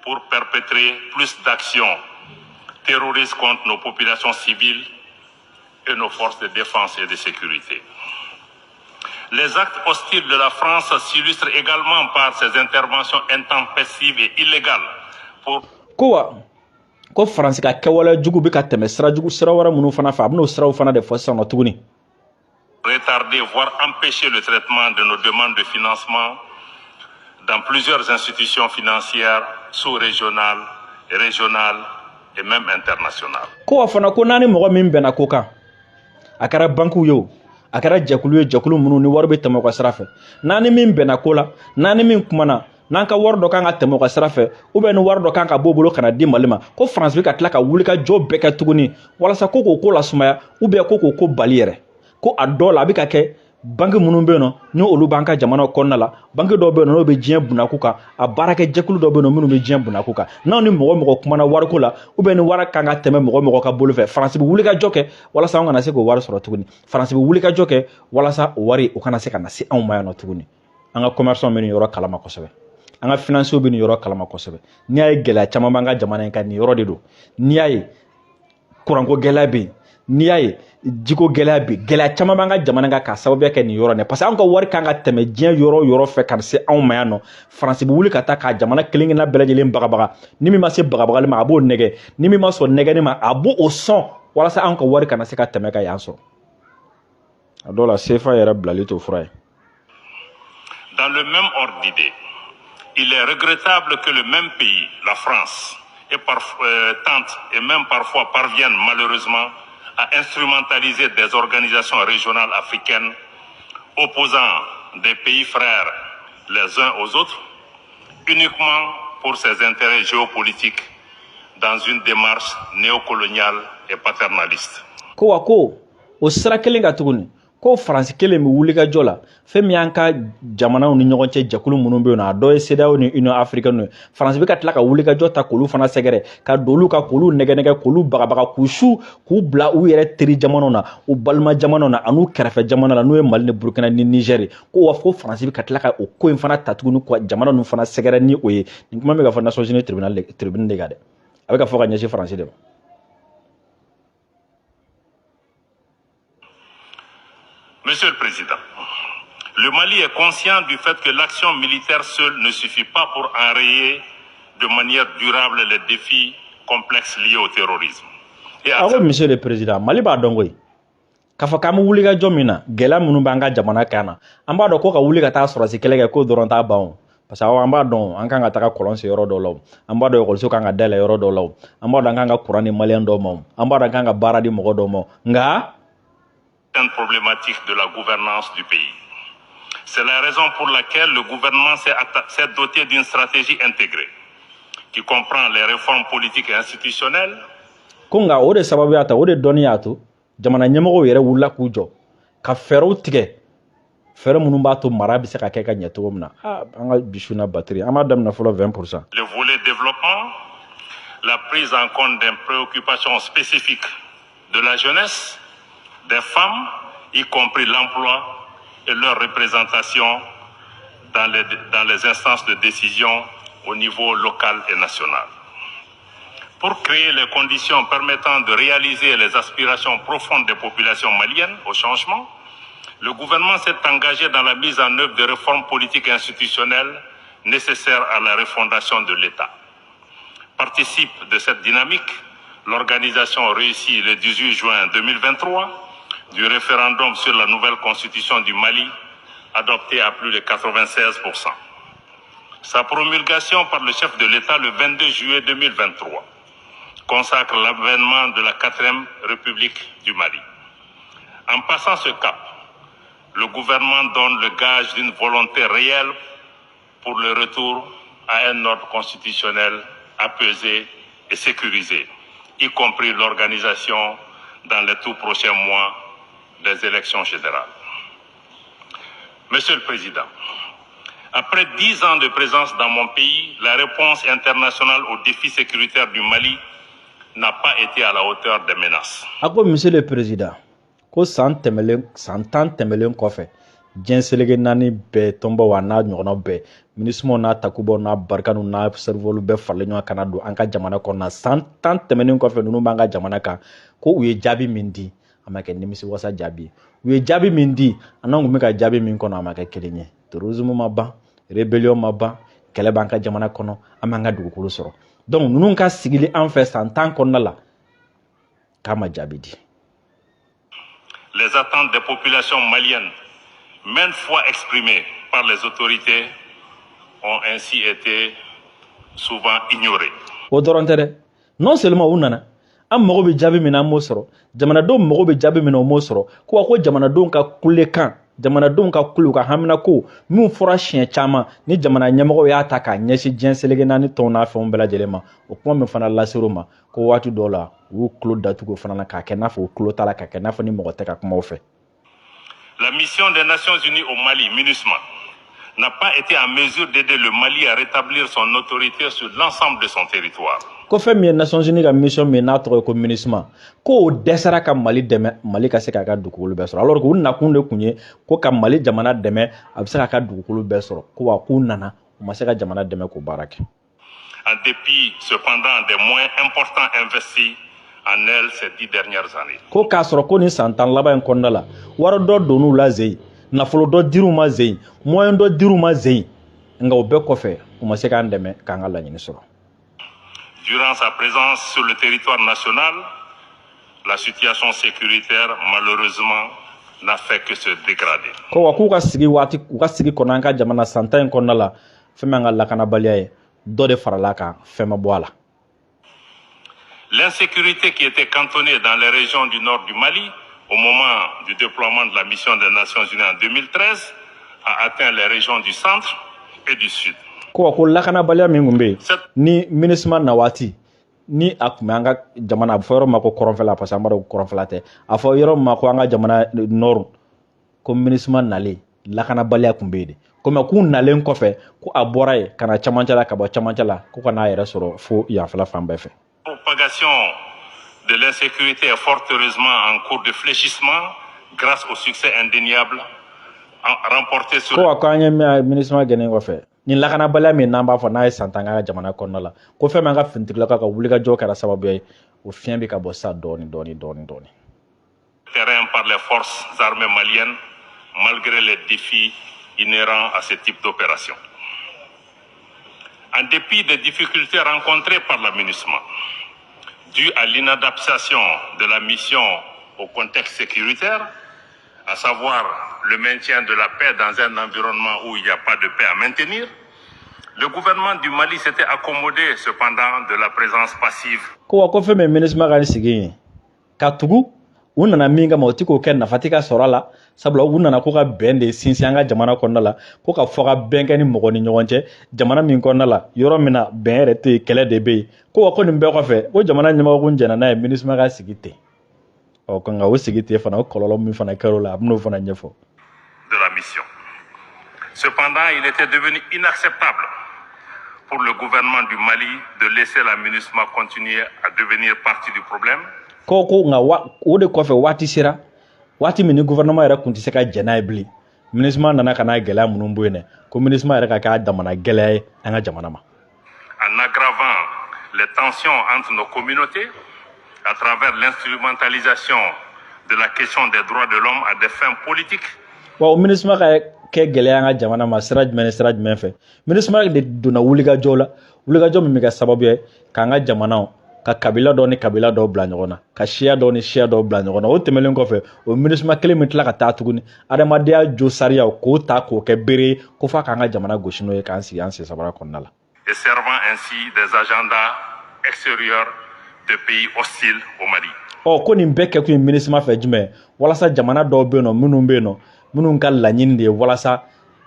Pour perpétrer plus d'actions terroristes contre nos populations civiles et nos forces de défense et de sécurité. Les actes hostiles de la France s'illustrent également par ses interventions intempestives et illégales pour Ko wa ko Faransi ka kɛwale jugu bɛ ka tɛmɛ sira jugu sira wɛrɛ minnu fana fɛ, a bɛn'o siraw fana de fɔ sisan nɔ tuguni. retarder, voire empêcher le traitement de nos demandes de financement dans plusieurs institutions financières sous-régionales, régionales et même internationales. Ko wa fana ko n'a ni mɔgɔ min bɛnna ko kan, a kɛra bankiw ye o, a kɛra jɛkulu ye, jɛkulu minnu ni wari bɛ tɛmɛ u ka sira fɛ, n'a ni min bɛnna ko la, n'a ni min kumana, n'an ka wari dɔ kan ka tɛmɛ u ka sira fɛ, ou bien ni wari dɔ kan ka bɔ u bolo ka na di Mali ma, ko Faransi bɛ ka tila ka wuli ka jɔ bɛɛ kɛ tuguni walasa ko k'o ko lasumaya ou bien ko k'o ko bali yɛrɛ. Ko a dɔw la, a bɛ ka kɛ banque minnu bɛ yen nɔ, ni olu b'an ka jamana kɔnɔna la, banque dɔw bɛ yen nɔ n'o bɛ diɲɛ bunakun kan, a baarakɛ jɛkulu dɔw bɛ yen nɔ minnu bɛ diɲɛ bunakun kan, n'aw ni mɔgɔ mɔgɔ kumana wariko la, ou bien ni wari kan ka tɛmɛ mɔgɔ mɔgɔ ka bolo fɛ, Faransi bɛ wuli ka jɔ kɛ walasa anw kana se k'o wari sɔrɔ tuguni. Faransi bɛ wuli ka jɔ kɛ walasa o wari o kana se ka na se anw ma yan nɔ tuguni. An ka commerçant bɛ nin yɔrɔ kalama kosɛbɛ, an ka financiers bɛ nin yɔrɔ kalama kosɛbɛ. N'i y'a ye gɛlɛya caman b'an ka jamana in kan, nin yɔrɔ de don. N'i y'a ye kuranko gɛlɛya bɛ yen, n'i y'a ye jiko gɛlɛya bɛ yen, gɛlɛya caman b'an ka jamana kan k'a sababuya kɛ nin yɔrɔ in, parce que anw ka wari kan ka tɛmɛ diɲɛ yɔrɔ o yɔrɔ fɛ ka se anw ma yan nɔ, Faransi bɛ wuli ka taa k'a jamana kelen kelenna bɛɛ lajɛlen bagabaga. Ni min ma se bagabagali ma, a b'o nɛgɛ. Ni min ma sɔn nɛgɛni ma, a b'o o sɔn walasa anw ka wari kana se ka tɛmɛ ka yan sɔrɔ. A dɔw la, CFA yɛrɛ bilali t'o fura ye. Dans le même ordre d'idées, il est regrettable que le même pays, la France, et tente et même parfois parvienne malheureusement à instrumentaliser des organisations régionales africaines opposant des pays frères les uns aux autres, uniquement pour ses intérêts géopolitiques dans une démarche néocoloniale et paternaliste. Ko wa ko o sira kelen ka tuguni, ko Faransi kelen bɛ wuli ka jɔ la, fɛn min y'an ka jamanaw ni ɲɔgɔn cɛ jɛkulu minnu bɛ yen nɔ, a dɔ ye CEDEAO ni Union africaine ye, Faransi bɛ ka tila ka wuli ka jɔ ta k'olu fana sɛgɛrɛ, ka don olu kan, k'olu nɛgɛ nɛgɛ, k'olu bagabaga, k'u su, k'u bila u yɛrɛ teri jamanaw na, u balima jamanaw na, an'u kɛrɛfɛ jamana la, n'o ye Mali ni Burukina ni Niger ye. Ko wa ko Faransi bɛ ka tila ka o ko in fana ta tuguni ka jamana ninnu fana sɛgɛrɛ ni o ye. Nin kuma bɛ ka fɔ Nations Unies tribunal de, tribune de kan dɛ, a bɛ ka fɔ ka ɲɛsin Faransi de ma. Monsieur le Président, le Mali est conscient du fait que l'action militaire seule ne suffit pas pour enrayer de manière durable les défis complexes liés au terrorisme. Et à A ko monsieur le président, Mali b'a dɔn koyi k'a fɔ k'an bɛ wuli ka jɔ min na, gɛlɛya minnu b'an ka jamana kan na, an b'a dɔn ko ka wuli ka taa sɔrɔsi kɛlɛ kɛ, k'o dɔrɔn t'a ban o, parce que awɔ, an b'a dɔn an kan ka taga kɔlɔn sen yɔrɔ dɔw la o, an b'a dɔn ekɔliso kan ka dayɛlɛ yɔrɔ dɔw la o, an b'a dɔn an kan ka kuran di maliyɛn dɔw ma o, an b'a dɔn an kan ka baara di mɔgɔ dɔw ma o, nka problématiques de la gouvernance du pays. C'est la raison pour laquelle le gouvernement s'est doté d'une stratégie intégrée qui comprend les réformes politiques et institutionnelles, Ko nka o de sababu y'a ta, o de dɔnni y'a to jamana ɲɛmɔgɔw yɛrɛ wulila k'u jɔ ka fɛɛrɛw tigɛ, fɛɛrɛ minnu b'a to mara bɛ se ka kɛ ka ɲɛ cogo min na. Ah, an ka bisu na batiri, an b'a daminɛ fɔlɔ 20%. Le volet développement, la prise en compte des préoccupations spécifiques de la jeunesse, des femmes, y compris l'emploi et leur représentation dans les instances de décision au niveau local et national. Pour créer les conditions permettant de réaliser les aspirations profondes des populations maliennes au changement, le gouvernement s'est engagé dans la mise en œuvre de réformes politiques et institutionnelles nécessaires à la refondation de l'État. Participe de cette dynamique l'organisation réussie le 18 juin 2023 du référendum sur la nouvelle constitution du Mali, adoptée à plus de 96%. Sa promulgation par le chef de l'État le 22 juillet 2023 consacre l'avènement de la quatrième République du Mali. En passant ce cap, le gouvernement donne le gage d'une volonté réelle pour le retour à un ordre constitutionnel apaisé et sécurisé, y compris l'organisation dans les tout prochains mois des élections générales. Monsieur le Président, après 10 ans de présence dans mon pays, la réponse internationale aux défis sécuritaires du Mali n'a pas été à la hauteur des menaces. A ko, monsieur le président, ko san tɛmɛlen, san 10 tɛmɛlen kɔfɛ, diɲɛ seleke naani bɛɛ tɔnbaw a n'a ɲɔgɔnnaw bɛɛ, MINUSMA n'a Takubaw n'a Barkhane n'a Serval bɛɛ faralen ɲɔgɔn kan ka na don an ka jamana kɔnɔ, san 10 tɛmɛnen kɔfɛ ninnu b'an ka jamana kan, ko u ye jaabi min di, a ma kɛ nimisi wasa jaabi ye. U ye jaabi min di, an n'an kun bɛ ka jaabi min kɔnɔ, a ma kɛ kelen ye. Terrorisme ma ban, rébellion ma ban, kɛlɛ b'an ka jamana kɔnɔ, an b'an ka dugukolo sɔrɔ. Donc ninnu ka sigili an fɛ san 10 kɔnɔna la, k'a ma jaabi di. Les attentes des populations maliennes, maintes fois exprimées par les autorités, ont ainsi été souvent ignorées. O dɔrɔn tɛ dɛ. Non seulement u nana, an mago bɛ jaabi min na, an m'o sɔrɔ. Jamanadenw mago bɛ jaabi min na, o m'o sɔrɔ. Ko wa ko jamanadenw ka kulekan, jamanadenw ka kule, u ka haminako min fɔra siɲɛ caman ni jamana ɲɛmɔgɔw y'a ta k'a ɲɛsin diɲɛ seleke naani tɔnw n'a fɛnw bɛɛ lajɛlen ma, o kuma min fana laser'u ma, ko waati dɔw la u y'u tulo datugu o fana na, k'a kɛ n'a fɔ u tulo t'a la, k'a kɛ n'a fɔ ni mɔgɔ tɛ ka kuma o fɛ. La mission des Nations Unies au Mali, MINUSMA, n'a pas été en mesure d'aider le Mali à rétablir son autorité sur l'ensemble de son territoire. Ko fɛn min ye Nations Unies ka mission min n'a tɔgɔ ye ko MINUSMA, ko o dɛsɛra ka Mali dɛmɛ, Mali ka se k'a ka dugukolo bɛɛ sɔrɔ, alors que u nakun de kun ye ko ka Mali jamana dɛmɛ, a bɛ se k'a ka dugukolo bɛɛ sɔrɔ. Ko wa k'u nana, u ma se ka jamana dɛmɛ k'o baara kɛ. En dépit cependant des moyens importants investis en elle ces 10 dernières années. Ko k'a sɔrɔ ko nin san 10 laban in kɔnɔna la, wari dɔ donn'u la zen, nafolo dɔ dir'u ma zen, moyen dɔ dir'u ma zen, nka o bɛɛ kɔfɛ u ma se k'an dɛmɛ k'an ka laɲini sɔrɔ. Durant sa présence sur le territoire national, la situation sécuritaire, malheureusement, n'a fait que se dégrader. Ko wa k'u ka sigi waati, u ka sigi kɔnɔ an ka jamana san 10 in kɔnɔna la, fɛn min an ka lakanabaliya ye, dɔ de farala kan, fɛn ma bɔ a la. L'insécurité qui était cantonnée dans les régions du nord du Mali au moment du déploiement de la mission des Nations Unies en 2013 a atteint les régions du centre et du sud. Ko wa ko lakanabaliya min kun bɛ yen Cette ni MINUSMA na waati ni a kun bɛ an ka jamana, a bɛ fɔ yɔrɔ min ma ko kɔrɔnfɛla, parce que an b'a dɔn ko kɔrɔnfɛla tɛ, a fɔ yɔrɔ min ma ko an ka jamana nord, ko MINUSMA nalen, lakanabaliya kun bɛ yen de. Komi k'u nalen kɔfɛ, ko a bɔra yen ka na camancɛ la, ka bɔ camancɛ la, ko ka n'a yɛrɛ sɔrɔ fo yanfɛla fan bɛɛ fɛ. Propagation de l'insécurité est fort heureusement en cours de fléchissement grâce au succès indéniable remporté sur Ko wa ko an ye MINUSMA gɛnnen kɔfɛ, nin lakanabaliya min n'an b'a fɔ n'a ye san 10 k'an ka jamana kɔnɔna la, ko fɛn min an ka finitigilakaw ka wulikajɔ kɛra sababu ye, o fiɲɛ bɛ ka bɔ sisan dɔɔni dɔɔni dɔɔni dɔɔni. Terrain par les forces armées maliennes, malgré les défis inhérents à ce type d'opération. En dépit des difficultés rencontrées par la MINUSMA, dues à l'inadaptation de la mission au contexte sécuritaire, à savoir le maintien de la paix dans un environnement où il n'y a pas de paix à maintenir, le gouvernement du Mali s'était accommodé cependant de la présence passive Ko wa ko fɛn min MINUSMA ka nin sigi yen, ka tugu u nana min kama, o ti k'o kɛ, nafa ti ka sɔrɔ a la, sabula u nana ko ka bɛn de sinsin an ka jamana kɔnɔna la, ko ka fɔ ka bɛn kɛ ni mɔgɔ ni ɲɔgɔn cɛ, jamana min kɔnɔna la, yɔrɔ min na bɛn yɛrɛ tɛ yen, kɛlɛ de bɛ yen. Ko wa ko nin bɛɛ kɔfɛ, ko jamana ɲɛmɔgɔ kun jɛnna n'a ye MINUSMA ka sigi ten. Ɔ nka o sigi ten fana, o kɔlɔlɔ min fana kɛra o la, a bɛn'o fana ɲɛfɔ. De la mission. Cependant, il était devenu inacceptable pour le gouvernement du Mali de laisser la MINUSMA continuer à devenir partie du problème. Ko nka wa o de kɔfɛ, waati sera, waati min ni gouvernement yɛrɛ kun tɛ se ka jɛn n'a ye bilen, MINUSMA nana ka n'a gɛlɛya minnu bɔ yen dɛ, ko MINUSMA yɛrɛ ka k'a damana gɛlɛya ye an ka jamana ma. En aggravant les tensions entre nos communautés à travers l'instrumentalisation de la question des droits de l'homme à des fins politiques. Wa o MINUSMA ka kɛ gɛlɛya an ka jamana ma sira jumɛn ni sira jumɛn fɛ? MINUSMA de donna wulikajɔ la, wulikajɔ min bɛ kɛ sababu ye k'an ka jamanaw ka kabila dɔw ni kabila dɔw bila ɲɔgɔn na, ka siya dɔw ni siya dɔw bila ɲɔgɔn na. O tɛmɛnen kɔfɛ, o MINUSMA kelen min tila ka taa tuguni, adamadenya jo sariyaw k'o ta k'o kɛ bere ye, ko f'a k'an ka jamana gosi n'o ye, k'an sigi an sen sabara kɔnɔna la. Et servant ainsi des agendas extérieurs de pays hostiles au Mali. Ɔ ko nin bɛɛ kɛkun ye MINUSMA fɛ jumɛn? Walasa jamana dɔw bɛ yen nɔ, minnu bɛ yen nɔ, minnu ka laɲini de ye walasa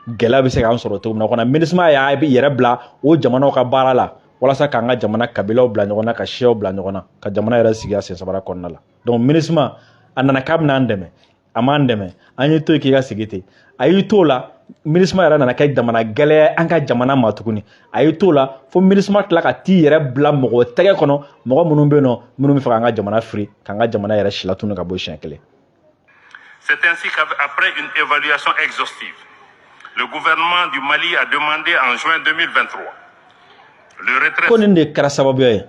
gɛlɛya bɛ se k'an sɔrɔ cogo min na kɔnɔ, MINUSMA y'a yɛrɛ bila o jamanaw ka baara la, walasa k'an ka jamana kabilaw bila ɲɔgɔn na, ka siyaw bila ɲɔgɔn na, ka jamana yɛrɛ sigi a sen sabara kɔnɔna la. Donc MINUSMA a nana k'a bɛna an dɛmɛ, a m'an dɛmɛ, an y'i to yen k'i ka sigi ten, a y'i to o la. MINUSMA yɛrɛ nana kɛ jamana gɛlɛya an ka jamana ma tuguni. A y'i t'o la fo MINUSMA tila ka t'i yɛrɛ bila mɔgɔ tɛgɛ kɔnɔ, mɔgɔ minnu bɛ yen nɔ, minnu bɛ fɛ k'an ka jamana firi, k'an ka jamana yɛrɛ silatunu ka bɔ siɲɛ kelen. C'est ainsi qu'après une évaluation exhaustive, le gouvernement du Mali a demandé en juin 2023 le retrait Ko nin de kɛra sababuya ye,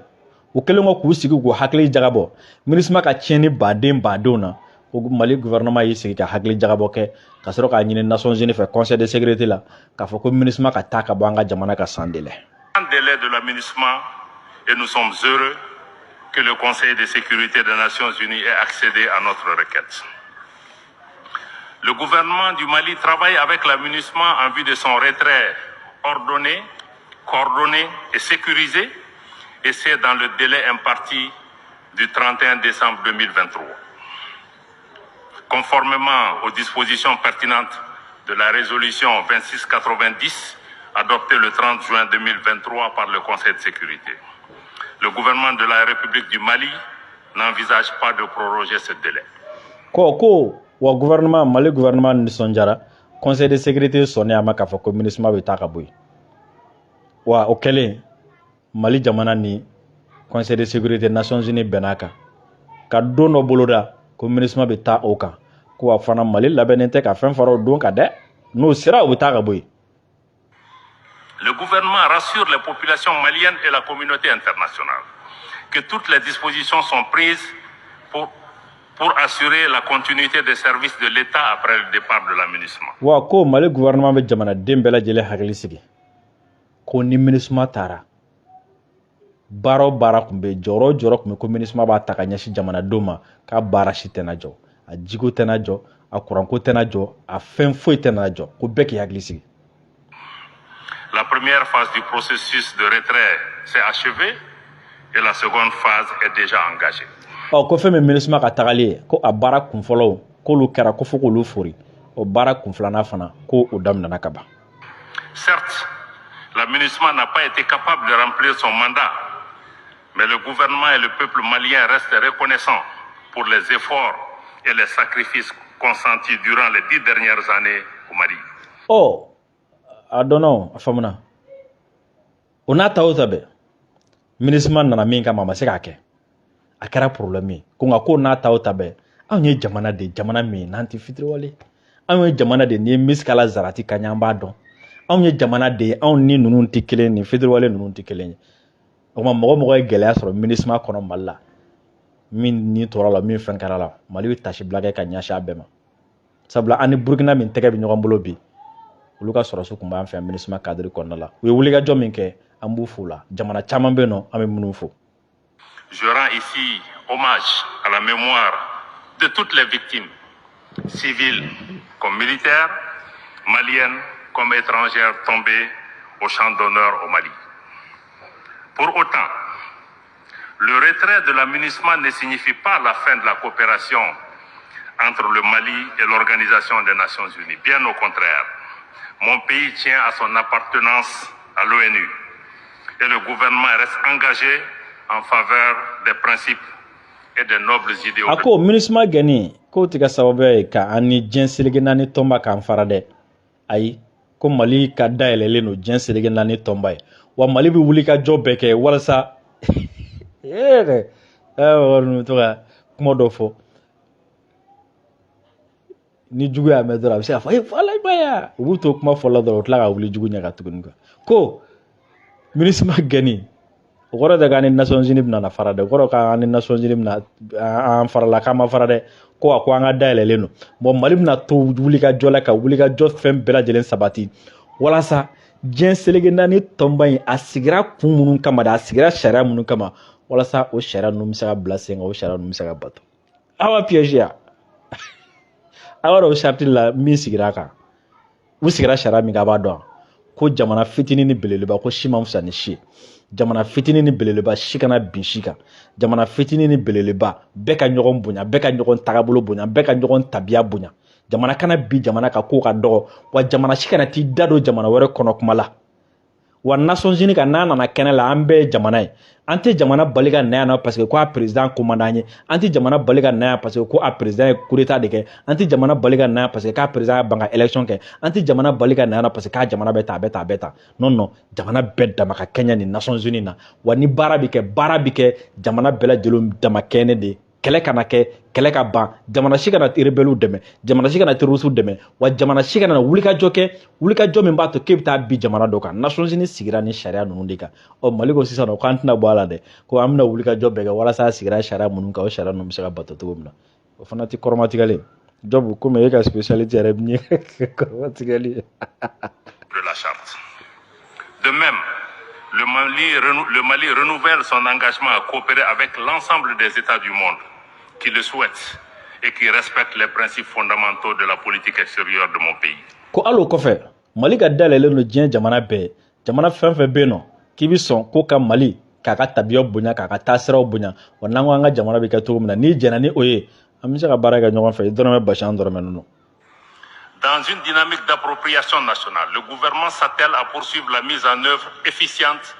u kɛlen kɔ k'u sigi k'u hakili jagabɔ MINUSMA ka tiɲɛni baden badenw na, ko Mali gouvernement y'i sigi ka hakili jagabɔ kɛ ka sɔrɔ k'a ɲini Nations Unies fɛ, Conseil de sécurité la, k'a fɔ ko MINUSMA ka taa ka bɔ an ka jamana ka sans délai. Délai de la MINUSMA et nous sommes heureux que le Conseil de sécurité des Nations Unies ait accédé à notre requête. Le gouvernement du Mali travaille avec la MINUSMA en vue de son retrait ordonné, coordonné et sécurisé, et c'est dans le délai imparti du 31 décembre 2023. Conformément aux dispositions pertinentes de la résolution 2690 adoptée le 30 juin 2023 par le Conseil de sécurité. Le gouvernement de la République du Mali n'envisage pas de proroger ce délai. Ko wa gouvernement, Mali gouvernement nisɔndiyara Conseil de sécurité sɔnni a ma k'a fɔ ko MINUSMA bɛ taa ka bɔ yen. Wa o kɛlen, Mali jamana ni Conseil de sécurité Nations Unies bɛn'a kan ka don dɔ boloda ko MINUSMA bɛ taa o kan. Ko wa fana, Mali labɛnnen tɛ ka fɛn fara o don kan dɛ. N'o sera, o bɛ taa ka bɔ yen. Le gouvernement rassure les populations maliennes et la communauté internationale que toutes les dispositions sont prises pour assurer la continuité des services de l'État après le départ de la MINUSMA. Wa ko Mali gouvernement bɛ jamanaden bɛɛ lajɛlen hakili sigi ko ni MINUSMA taara, baara o baara tun bɛ, jɔyɔrɔ o jɔyɔrɔ tun bɛ, ko MINUSMA b'a ta ka ɲɛsin jamanadenw ma, k'a baara si tɛna jɔ, a jiko tɛna jɔ, a kuranko tɛna jɔ, a fɛn foyi tɛna jɔ, ko bɛɛ k'i hakili sigi. La première phase du processus de retrait s'est achevée et la seconde phase est déjà engagée. Ɔ, ko fɛn min MINUSMA ka tagali ye, ko a baara kunfɔlɔw k'olu kɛra, ko fo k'olu fori, o baara kun filanan fana, ko o daminɛna ka ban. Certes, la MINUSMA n'a pas été capable de remplir son mandat, mais le gouvernement et le peuple malien restent reconnaissants pour les efforts et les sacrifices consentis durant les 10 dernières années au Mali. Ɔ, a dɔnna, o a faamuna. O n'a ta o ta bɛɛ, MINUSMA nana min kama, a ma se k'a kɛ, a kɛra problème ye. Ko nka ko n'a ta o ta bɛɛ, anw ye jamana de, jamana min n'an tɛ fitiriwale. Anw ye jamana de, n'i ye misikala zarati ka ɲɛ, an b'a dɔn. Anw ye jamana de ye, anw ni ninnu tɛ kelen, ni fitiriwale ninnu tɛ kelen ye. O tuma, mɔgɔ mɔgɔ ye gɛlɛya sɔrɔ MINUSMA kɔnɔ Mali la, min ni tora la, min fɛn kɛra la, Mali bɛ tasibila kɛ ka ɲɛsin a bɛɛ ma. Sabula an ni Burukina min tɛgɛ bɛ ɲɔgɔn bolo bi, olu ka sɔrɔsiw tun b'an fɛ yan MINUSMA cadre kɔnɔna la. U ye wulikajɔ min kɛ, an b'u fo la. Jamana caman bɛ yen nɔ, an bɛ minnu fo. Je rends ici hommage à la mémoire de toutes les victimes, civiles comme militaires, maliennes comme étrangères tombées au champ d'honneur au Mali. Pour autant, le retrait de la MINUSMA ne signifie pas la fin de la coopération entre le Mali et l'Organisation des Nations Unies. Bien au contraire, mon pays tient à son appartenance à l'ONU et le gouvernement reste engagé en faveur des principes et des nobles idéaux. A ko MINUSMA gɛnni k'o tɛ kɛ sababu ye ka an ni diɲɛ seleke naani tɔnba k'an fara dɛ. Ayi, ko Mali ka dayɛlɛlen don diɲɛ seleke naani tɔnba ye. Wa Mali bɛ wuli ka jɔ bɛɛ kɛ walasa ee dɛ mɔgɔ ninnu bɛ to ka kuma dɔ fɔ, ni jugu y'a mɛn dɔrɔn, a bɛ se k'a fɔ ee wala, i ma ye wa. U b'u to kuma fɔla dɔrɔn, u tila ka wuli jugu ɲɛ ka tuguni quoi. Ko MINUSMA gɛnni, o kɔrɔ tɛ k'an ni Nations Unies bɛna na fara dɛ. O kɔrɔ k'an ni Nations Unies bɛna an farala, k'an ma fara dɛ. Ko a ko an ka dayɛlɛlen don. Bon, Mali bɛna to wuli ka jɔ la, ka wuli ka jɔ fɛn bɛɛ lajɛlen sabati walasa diɲɛ seleke naani tɔnba in, a sigira kun minnu kama dɛ, a sigira sariya minnu kama, walasa o sariya ninnu bɛ se ka bila sen kan, o sariya ninnu bɛ se ka bato. Aw ma piège ya, a b'a dɔn o charte la min sigira a kan, u sigira sariya min kan, a b'a dɔn ko jamana fitinin ni belebeleba, ko si man fisa ni si ye. Jamana fitinin ni belebeleba, si kana bin si kan. Jamana fitinin ni belebeleba, bɛɛ ka ɲɔgɔn bonya, bɛɛ ka ɲɔgɔn tagabolo bonya, bɛɛ ka ɲɔgɔn tabiya bonya. Jamana kana bi jamana ka ko ka dɔgɔ. Wa jamana si kana t'i da don jamana wɛrɛ kɔnɔ kuma la. Wa Nations Unies kan, n'a nana kɛnɛ la, an bɛɛ ye jamana ye. An tɛ jamana bali ka na yan nɔ parce que ko a président ko man d'an ye. An tɛ jamana bali ka na yan parce que ko a président ye coup d'état de kɛ. An tɛ jamana bali ka na yan parce que k'a président y'a ban ka élection kɛ. An tɛ jamana bali ka na yan nɔ parce que k'a jamana bɛ tan, a bɛ tan, a bɛ tan. Non, non, jamana bɛɛ dama ka kɛɲɛ nin Nations Unies na. Wa ni baara bɛ kɛ, baara bɛ kɛ jamana bɛɛ lajɛlen dama kɛɲɛ de. Kɛlɛ kana kɛ, kɛlɛ ka ban. Jamana si kana rebelle dɛmɛ, jamana si kana terroriste dɛmɛ, wa jamana si kana wulikajɔ kɛ, wulikajɔ min b'a to k'e bɛ taa bi jamana dɔ kan. Nations Unies sigira ni sariya ninnu de kan. Ɔ, Mali ko sisan nɔ k'an tɛna bɔ a la dɛ, ko an bɛna wulikajɔ bɛɛ kɛ walasa a sigira sariya minnu kan, o sariya ninnu bɛ se ka bato cogo min na. O fana tɛ kɔrɔmatigɛlen Jobu, komi e ka spécialité yɛrɛ min ye kɔrɔmatigɛli ye. De la charte. De même, le Mali renouvelle son engagement à coopérer avec l'ensemble des États du monde qui le souhaitent et qui respectent les principes fondamentaux de la politique extérieure de mon pays. Ko hali o kɔfɛ, Mali ka dayɛlɛlen don diɲɛ jamana bɛɛ. Jamana fɛn fɛn bɛ yen nɔ k'i bɛ sɔn ko ka Mali k'a ka tabiya bonya, k'a ka taasiraw bonya, wa n'an ko an ka jamana bɛ kɛ cogo min na, n'i jɛnna ni o ye, an bɛ se ka baara kɛ ɲɔgɔn fɛ, i dɔrɔmɛ basi, an dɔrɔmɛ ninnu. Dans une dynamique d'appropriation nationale, le gouvernement s'attelle à poursuivre la mise en œuvre efficiente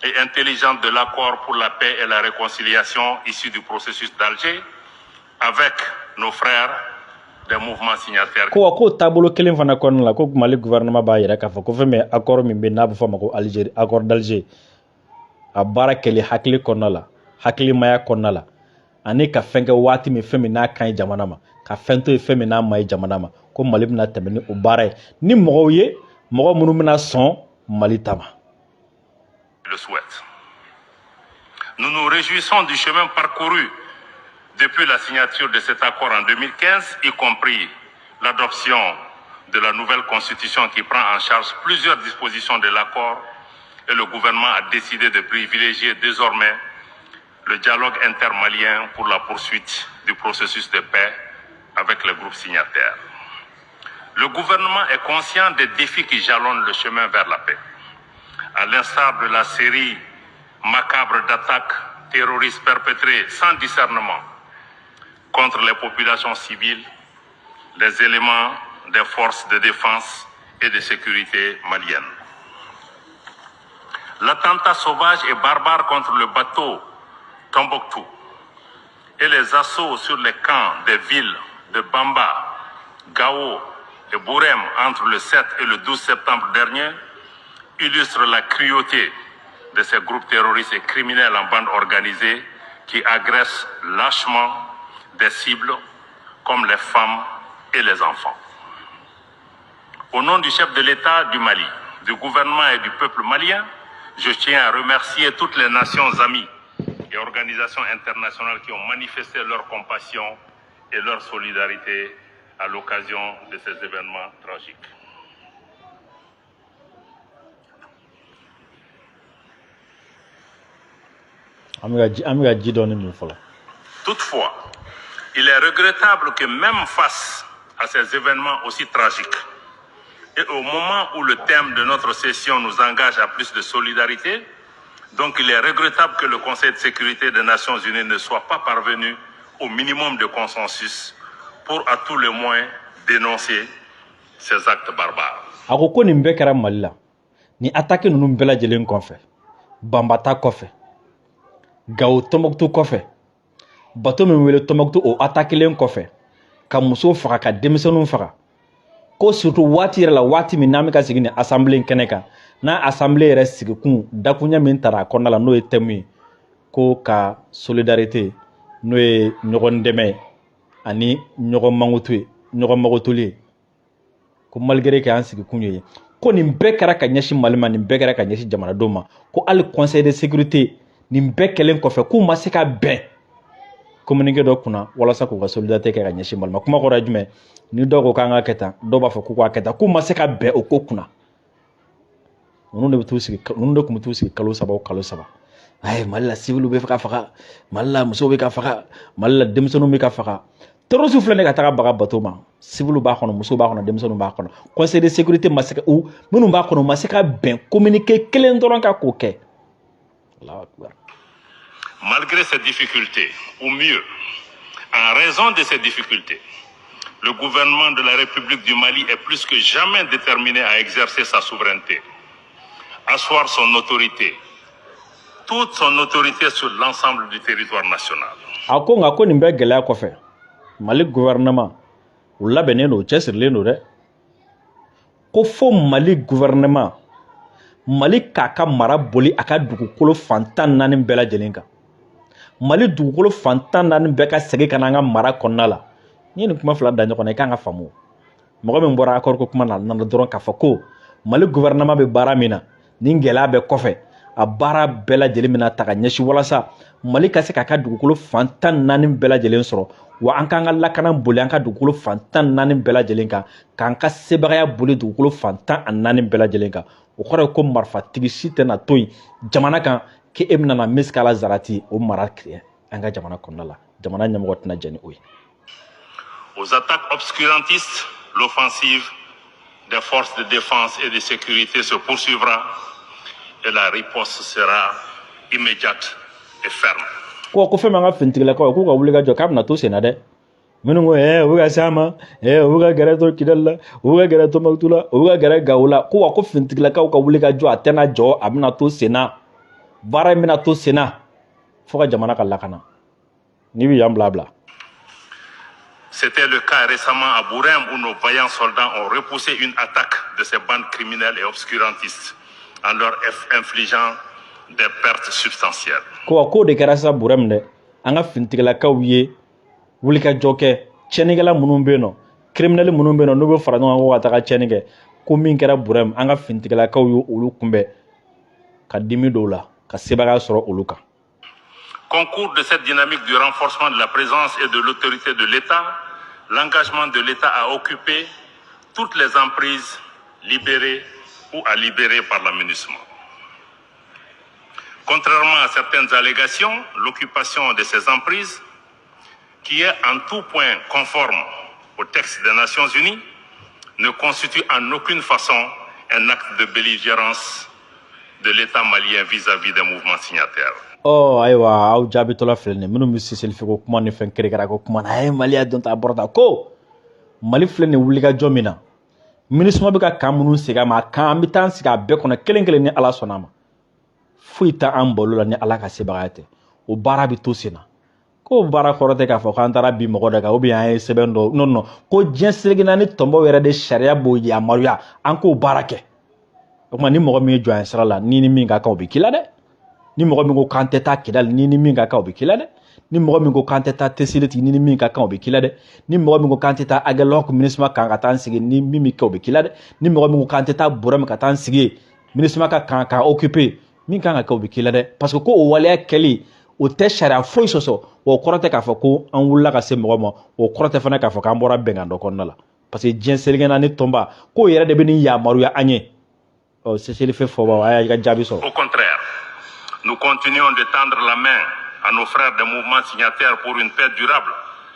et intelligente de l'accord pour la paix et la réconciliation issu du processus d'Alger avec nos frères des mouvements signataires. Ko wa k'o taabolo kelen fana kɔnɔna la, ko Mali gouvernement b'a yira k'a fɔ ko fɛn min accord min bɛ, n'a bɛ fɔ a ma ko Algérie, accord d'Alger, a baara kɛli hakili kɔnɔna la, hakilimaya kɔnɔna la, ani ka fɛn kɛ waati min, fɛn min n'a ka ɲi jamana ma, ka fɛn to yen, fɛn min n'a ma ɲi jamana ma, ko Mali bɛna tɛmɛ ni o baara ye ni mɔgɔw ye, mɔgɔ minnu bɛna sɔn Mali ta ma. Le souhaite. Nous nous réjouissons du chemin parcouru depuis la signature de cet accord en 2015, y compris l'adoption de la nouvelle constitution qui prend en charge plusieurs dispositions de l'accord, et le gouvernement a décidé de privilégier désormais le dialogue intermalien pour la poursuite du processus de paix avec les groupes signataires. Le gouvernement est conscient des défis qui jalonnent le chemin vers la paix. À l'instar de la série macabre d'attaques terroristes perpétrées sans discernement contre les populations civiles, les éléments des forces de défense et de sécurité maliennes. L'attentat sauvage et barbare contre le bateau Tombouctou et les assauts sur les camps des villes de Bamba, Gao et Bourem entre le 7 et le 12 septembre dernier illustrent la cruauté de ces groupes terroristes et criminels en bande organisée qui agressent lâchement des cibles comme les femmes et les enfants. Au nom du chef de l'État du Mali, du gouvernement et du peuple malien, je tiens à remercier toutes les nations amies et organisations internationales qui ont manifesté leur compassion et leur solidarité à l'occasion de ces événements tragiques. An bɛ ka ji dɔɔni min fɔlɔ. Toutefois, il est regrettable que même face à ces événements aussi tragiques, et au moment où le thème de notre session nous engage à plus de solidarité, donc il est regrettable que le Conseil de sécurité des Nations Unies ne soit pas parvenu au minimum de consensus pour à tout le moins dénoncer ces actes barbares. A ko ko nin bɛɛ kɛra Mali la, ni attaque ninnu bɛɛ lajɛlen kɔfɛ, Banbata kɔfɛ, Gawo, Tɔnbɔkutu kɔfɛ, bateau min wele Tɔnbɔkutu, o attaquelen kɔfɛ, ka musow faga, ka denmisɛnninw faga, ko surtout waati yɛrɛ la, waati min n'an bɛ ka sigi nin assemblée in kɛnɛ kan, n'a assemblée yɛrɛ sigikun dakuɲɛ min tara a kɔnɔna la, n'o ye thème ye ko ka solidarité, n'o ye ɲɔgɔn dɛmɛ ani ɲɔgɔn mankutu ye, ɲɔgɔn magotoli ye, ko malgré que an sigikun ye ko nin bɛɛ kɛra ka ɲɛsin Mali ma, nin bɛɛ kɛra ka ɲɛsin jamanadenw ma, ko hali Conseil de sécurité, nin bɛɛ kɛlen kɔfɛ, k'u ma se ka bɛn communiqué dɔ kunna walasa k'u ka solidarité kɛ ka ɲɛsin Mali ma. Kuma kɔrɔ ye jumɛn? Ni dɔw ko k'an ka kɛ tan, dɔw b'a fɔ k'u k'a kɛ tan, k'u ma se ka bɛn o ko kunna. Ninnu de bɛ t'u sigi, ninnu de tun bɛ t'u sigi kalo saba o kalo saba. Ayi, Mali la civil bɛ ka faga, Mali la musow bɛ ka faga, Mali la denmisɛnninw bɛ ka faga. Terroriste filɛ nin ka taga baga bateau ma, civil b'a kɔnɔ, musow b'a kɔnɔ, denmisɛnninw b'a kɔnɔ. Conseil de sécurité ma se ka, u minnu b'a kɔnɔ, u ma se ka bɛn communiqué kelen dɔrɔn kan k'o kɛ. Allahu akbar. Malgré ces difficultés, ou mieux, en raison de ces difficultés, le gouvernement de la République du Mali est plus que jamais déterminé à exercer sa souveraineté, asseoir son autorité, toute son autorité sur l'ensemble du territoire national. A ko nka ko nin bɛɛ gɛlɛya kɔfɛ, Mali gouvernement u labɛnnen don, u cɛsirilen don dɛ, ko fo Mali gouvernement, Mali k'a ka mara boli a ka dugukolo fan 14 bɛɛ lajɛlen kan. Mali dugukolo fan 14 bɛɛ ka segin ka na an ka mara kɔnɔna la. N'i ye nin kuma fila da ɲɔgɔn na, i kan ka faamu. Mɔgɔ min bɔra accord ko kuma na, nana dɔrɔn k'a fɔ ko Mali gouvernement bɛ baara min na, nin gɛlɛya bɛɛ kɔfɛ, a baara bɛɛ lajɛlen bɛna ta ka ɲɛsin walasa Mali ka se k'a ka dugukolo fan 14 bɛɛ lajɛlen sɔrɔ, wa an k'an ka lakana boli an ka dugukolo fan 14 bɛɛ lajɛlen kan, k'an ka sebagaya boli dugukolo fan 14 bɛɛ lajɛlen kan. O kɔrɔ ye ko marifatigi si tɛna to yen jamana kan k'e bɛna na misikala zarati o mara an ka jamana kɔnɔna la. Jamana ɲɛmɔgɔ tɛna jɛn ni o ye. Aux attaques obscurantistes, l'offensive des forces de défense et de sécurité se poursuivra et la riposte sera immédiate et ferme. Ko fɛn min an ka finitigilakaw ye, k'u ka wuli ka jɔ, k'a bɛna to sen na dɛ. Minnu ko u bɛ ka se an ma, u bɛ ka gɛrɛ to Kidali la, u bɛ ka gɛrɛ Tɔnbukutu la, u bɛ ka gɛrɛ Gawo la, ko wa ko finitigilakaw ka wuli ka jɔ, a tɛna jɔ, a bɛna to sen na, baara in bɛna to sen na fo ka jamana ka lakana. N'i bɛ yan bila bila. C'était le cas récemment à Bourem où nos vaillants soldats ont repoussé une attaque de ces bandes criminelles et obscurantistes en leur infligeant des pertes substantielles. Ko wa k'o de kɛra sisan Burɛmu dɛ, an ka finitigilakaw ye wulikajɔ kɛ, tiɲɛnikɛla minnu bɛ yen nɔ, criminel minnu bɛ yen nɔ, n'u bɛ fara ɲɔgɔn kan ko ka taga tiɲɛni kɛ, ko min kɛra Burɛmu, an ka finitigilakaw ye olu kunbɛn ka dimi dɔw la, ka sebagaya sɔrɔ olu kan. Concours de cette dynamique du renforcement de la présence et de l'autorité de l'État, l'engagement de l'État à occuper toutes les emprises libérées ou à libérer par la MINUSMA. Contrairement à certaines allégations, l'occupation de ces emprises, qui est en tout point conforme au texte des Nations Unies, ne constitue en aucune façon un acte de belligérance de l'État malien vis-à-vis des mouvements signataires. Ɔ ayiwa, aw jaabitɔla filɛ nin ye, minnu bɛ cessez-le-feu ko kuma ni fɛn kirikara ko kuma na, a ye Mali y'a dɔn ta a bɔra ta ko Mali filɛ nin wulikajɔ min na, MINUSMA bɛ ka camp minnu segin a ma, a camp an bɛ taa an sigi a bɛɛ kɔnɔ kelen kelen ni Ala sɔnna a ma. Foyi tɛ an balo la ni Ala ka sebagaya tɛ. O baara bɛ to sen na. Ko baara kɔrɔ tɛ k'a fɔ k'an taara bi mɔgɔ dɔ kan ou bien an ye sɛbɛn dɔ, non non, ko diɲɛ seleke naani tɔnbaw yɛrɛ de sariya b'o yamaruya an k'o baara kɛ. O tuma ni mɔgɔ min ye jɔ an sira la, ni ni min ka kan, o bɛ k'i la dɛ. Ni mɔgɔ min ko k'an tɛ taa Kidali, ni ni min ka kan, o bɛ k'i la dɛ. Ni mɔgɔ min ko k'an tɛ taa Tesaliti, ni ni min ka kan, o bɛ k'i la dɛ. Ni mɔgɔ min ko k'an tɛ taa Aguelhok MINUSMA kan ka taa an sigi, ni min bɛ kɛ, o bɛ k'i la dɛ. Ni mɔgɔ min ko k'an tɛ taa Burɛmu ka taa an sigi MINUSMA ka kan ka occuper, min kan ka kɛ, o bɛ k'i la dɛ, parce que ko o waleya kɛli, o tɛ sariya foyi sɔsɔ. Wa o kɔrɔ tɛ k'a fɔ ko an wulila ka se mɔgɔ ma, o kɔrɔ tɛ fana k'a fɔ k'an bɔra bɛnkan dɔ kɔnɔna la, parce que diɲɛ seleke naani tɔnba k'o yɛrɛ de bɛ nin yamaruya an ye. Ɔ cessez-le-feu fɔbaw, a y'a ka jaabi sɔrɔ. Au contraire, nous continuons de tendre la main à nos frères des mouvements signataires pour une paix durable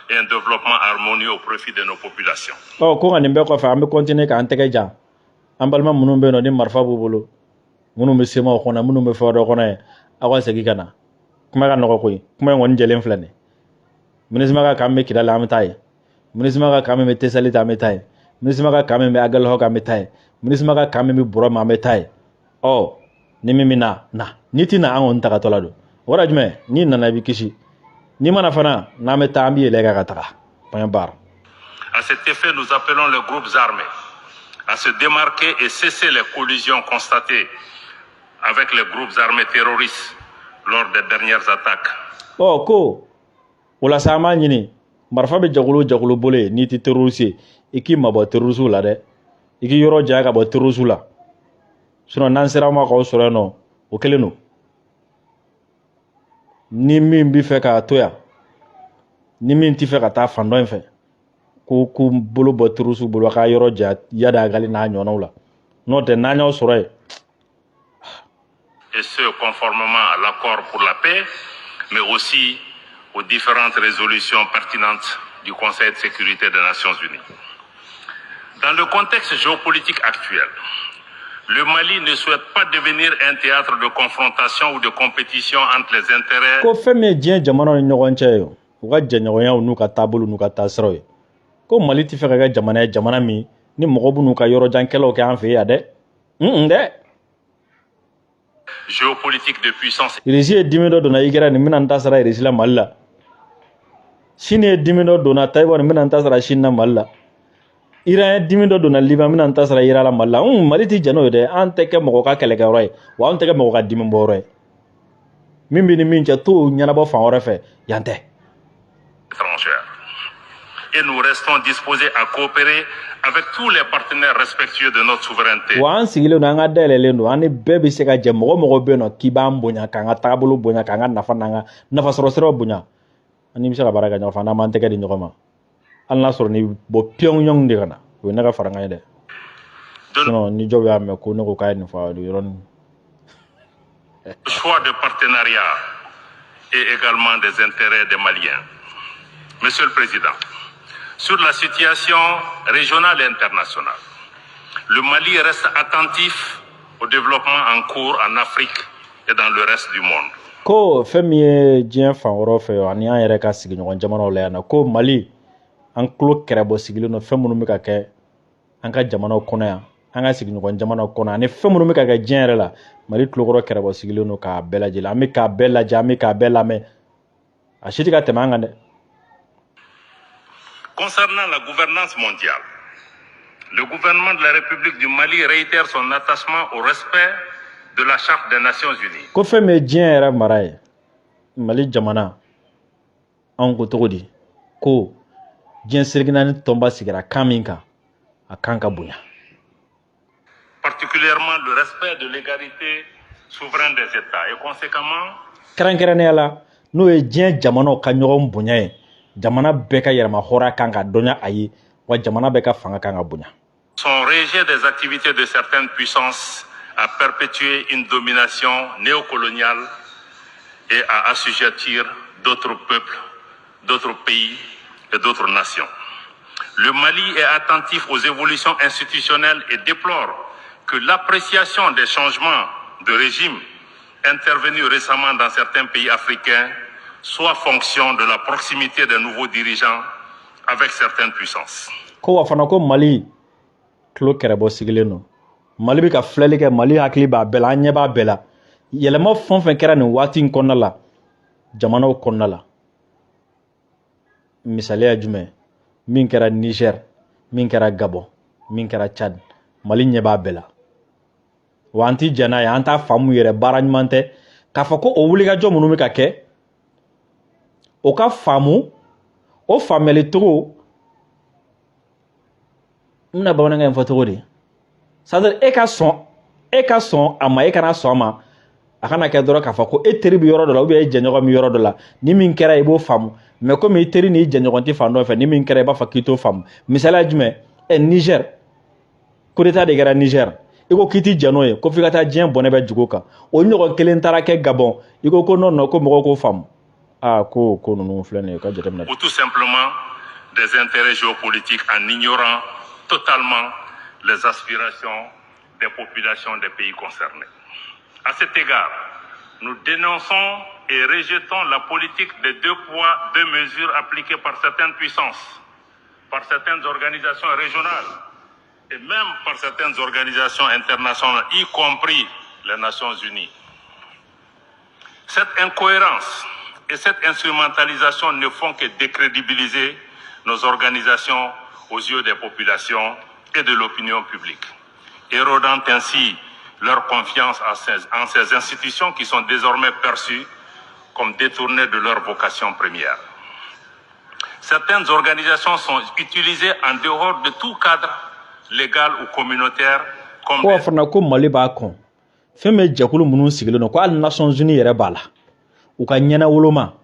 et un développement harmonieux au profit de nos populations. Ɔ ko nka nin bɛɛ kɔfɛ, an bɛ continuer k'an tɛgɛ jan an balima minnu bɛ yen nɔ, ni marifa b'u bolo, minnu bɛ semaw kɔnɔ, minnu bɛ fɛn dɔ kɔnɔ yen, aw ka segin ka na. Kuma ka nɔgɔ koyi, kuma in kɔni jɛlen filɛ nin ye. MINUSMA ka camp bɛ Kidali, an bɛ taa yen. MINUSMA ka camp min bɛ Tesaliti, an bɛ taa yen. MINUSMA ka camp min bɛ Aguelhok, an bɛ taa yen. MINUSMA ka camp min bɛ Burɛmu, an bɛ taa yen. Ɔ ni min bɛ na, na. N'i ti na, an kɔni tagatɔla don. O kɔrɔ ye jumɛn? N'i nana, i bɛ kisi. N'i mana fana, n'an bɛ taa, an bɛ yɛlɛ kan ka taga, point barre. À cet effet, nous appelons les groupes armés à se démarquer et cesser les collusions constatées avec les groupes armés terroristes lors des dernières attaques. Ɔ ko o la sa, an b'a ɲini marifa bɛ jɛkulu o jɛkulu bolo yen, n'i tɛ terroriste ye, i k'i mabɔ terroriste la dɛ, i k'i yɔrɔ janya ka bɔ terroriste la, sinon n'an sera aw ma k'aw sɔrɔ yen nɔ, o kɛlen don. Ni min bɛ fɛ k'a to yan, ni min tɛ fɛ ka taa fan dɔ in fɛ, ko k'u bolo bɔ terroriste bolo, a ka yɔrɔ janya Iyad Ag Ghali n'a ɲɔgɔnnaw la, n'o tɛ n'an y'aw sɔrɔ yen. Et ce, conformément à l'accord pour la paix, mais aussi aux différentes résolutions pertinentes du Conseil de sécurité des Nations Unies. Dans le contexte géopolitique actuel, le Mali ne souhaite pas devenir un théâtre de confrontation ou de compétition entre les intérêts Ko fɛn min ye diɲɛ jamanaw ni ɲɔgɔn cɛ ye, u ka jɛɲɔgɔnyaw n'u ka taabolo n'u ka taasiraw ye, ko Mali tɛ fɛ ka kɛ jamana ye, jamana min ni mɔgɔ b'u n'u ka yɔrɔjan kɛlɛw kɛ an fɛ yan dɛ, un dɛ. Géopolitique de puissance Irisi ye dimi dɔ donna Ukraine, n bɛna n ta sara Irisi la Mali la. Chine ye dimi dɔ donna Taïwan, n bɛna n ta sara Chine na Mali la. Iran ye dimi dɔ donna Liban, n bɛna n ta sara Iran la Mali la. Mali tɛ jɛn n'o ye dɛ. An tɛ kɛ mɔgɔ ka kɛlɛkɛyɔrɔ ye, wa an tɛ kɛ mɔgɔ ka dimi bɔyɔrɔ ye. Min bɛ ni min cɛ, t'o ɲɛnabɔ fan wɛrɛ fɛ, yan tɛ. étrangère. Et nous restons disposés à coopérer avec tous les partenaires respectueux de notre souveraineté. Wa an sigilen don, an ka dayɛlɛlen don, an ni bɛɛ bɛ se ka jɛ. Mɔgɔ mɔgɔ bɛ yen nɔ k'i b'an bonya, k'an ka taabolo bonya, k'an ka nafa n'an ka nafasɔrɔ siraw bonya, an ni bɛ se ka baara kɛ ɲɔgɔn fɛ. N'an m'an tɛgɛ di ɲɔgɔn ma, hali n'a sɔrɔ ni bɔ Pyongyang de ka na, o ye ne ka farankan ye dɛ. De Sinon ni jɔw y'a mɛn ko ne ko k'a ye nin fɔ, o yɔrɔnin. choix de partenariat et également des intérêts des Maliens. Monsieur le Président, sur la situation régionale et internationale, le Mali reste attentif au développement en cours en Afrique et dans le reste du monde. Ko fɛn min ye diɲɛ fan wɛrɛw fɛ, ani an yɛrɛ ka sigiɲɔgɔn jamanaw la yan nɔ, ko Mali an tulo kɛrɛbɔ sigilen don fɛn minnu bɛ ka kɛ an ka jamanaw kɔnɔ yan, an ka sigiɲɔgɔn jamanaw kɔnɔ, ani fɛn minnu bɛ ka kɛ diɲɛ yɛrɛ la. Mali tulokɔrɔ kɛrɛbɔ sigilen don k'a bɛɛ lajɛlen. An bɛ k'a bɛɛ lajɛ, an bɛ k'a bɛɛ lamɛn, a si tɛ ka tɛmɛ an kan dɛ. Concernant la gouvernance mondiale, le gouvernement de la République du Mali réitère son attachement au respect de la Charte des Nations Unies. Ko fɛn min ye diɲɛ yɛrɛ mara ye, Mali jamana, anw ko cogo di ko diɲɛ seleke naani tɔnba sigira kan min kan, a kan ka bonya. Particulièrement le respect de l'égalité souveraine des États et conséquemment Kɛrɛnkɛrɛnnenya la, n'o ye diɲɛ jamanaw ka ɲɔgɔn bonya ye, jamana bɛɛ ka yɛrɛma hɔrɔnya kan ka dɔnya a ye, wa jamana bɛɛ ka fanga kan ka bonya. Son rejet des activités de certaines puissances à perpétuer une domination néocoloniale et à assujettir d'autres peuples, d'autres pays et d'autres nations. Le Mali est attentif aux évolutions institutionnelles et déplore que l'appréciation des changements de régime intervenus récemment dans certains pays africains soit fonction de la proximité des nouveaux dirigeants avec certaines puissances. Ko wa fana ko Mali tulo kɛrɛbɔ sigilen don, Mali bɛ ka filɛli kɛ, Mali hakili b'a bɛɛ la, an ɲɛ b'a bɛɛ la. Yɛlɛma fɛn o fɛn kɛra nin waati in kɔnɔna la jamanaw kɔnɔna la, misaliya jumɛn? Min kɛra Niger, min kɛra Gabon, min kɛra Tchad, Mali ɲɛ b'a bɛɛ la, wa an ti jɛn n'a ye, an t'a faamu yɛrɛ. Baara ɲuman tɛ k'a fɔ ko o wulikajɔ minnu bɛ ka kɛ, o ka faamu, o faamuyali cogo, n bɛna bamanankan in fɔ cogo di? C'est à dire e ka sɔn, e ka sɔn a ma, e kana sɔn a ma, a kana kɛ dɔrɔn k'a fɔ ko e teri bɛ yɔrɔ dɔ la, ou bien e jɛɲɔgɔn bɛ yɔrɔ dɔ la, ni min kɛra i b'o faamu. Mais komi i teri n'i jɛɲɔgɔn tɛ fan dɔ fɛ, ni min kɛra i b'a fɔ k'i t'o faamu. Misaliya jumɛn? Niger, coup d'état de kɛra Niger, i ko k'i ti jɛn n'o ye, ko f'i ka taa diɲɛ bɔnɛ bɛ jugu kan. O ɲɔgɔn kelen taara kɛ Gabon, i ko ko non non, ko mɔgɔw k'o faamu. Aa, ko ninnu filɛ nin ye ka jateminɛ. Ou tout simplement des intérêts géopolitiques en ignorant totalement les aspirations des populations des pays concernés. À cet égard, nous dénonçons et rejetons la politique des deux poids, deux mesures appliquée par certaines puissances, par certaines organisations régionales et même par certaines organisations internationales, y compris les Nations Unies. Cette incohérence et cette instrumentalisation ne font que décrédibiliser nos organisations aux yeux des populations et de l'opinion publique, érodant ainsi leur confiance en ces institutions qui sont désormais perçues comme détournées de leur vocation première. Certaines organisations sont utilisées en dehors de tout cadre légal ou communautaire comme Ko wa fana ko Mali b'a kɔn fɛn bɛ jɛkulu minnu sigilen don, ko hali Nations Unies yɛrɛ b'a la, u ka ɲɛna woloma,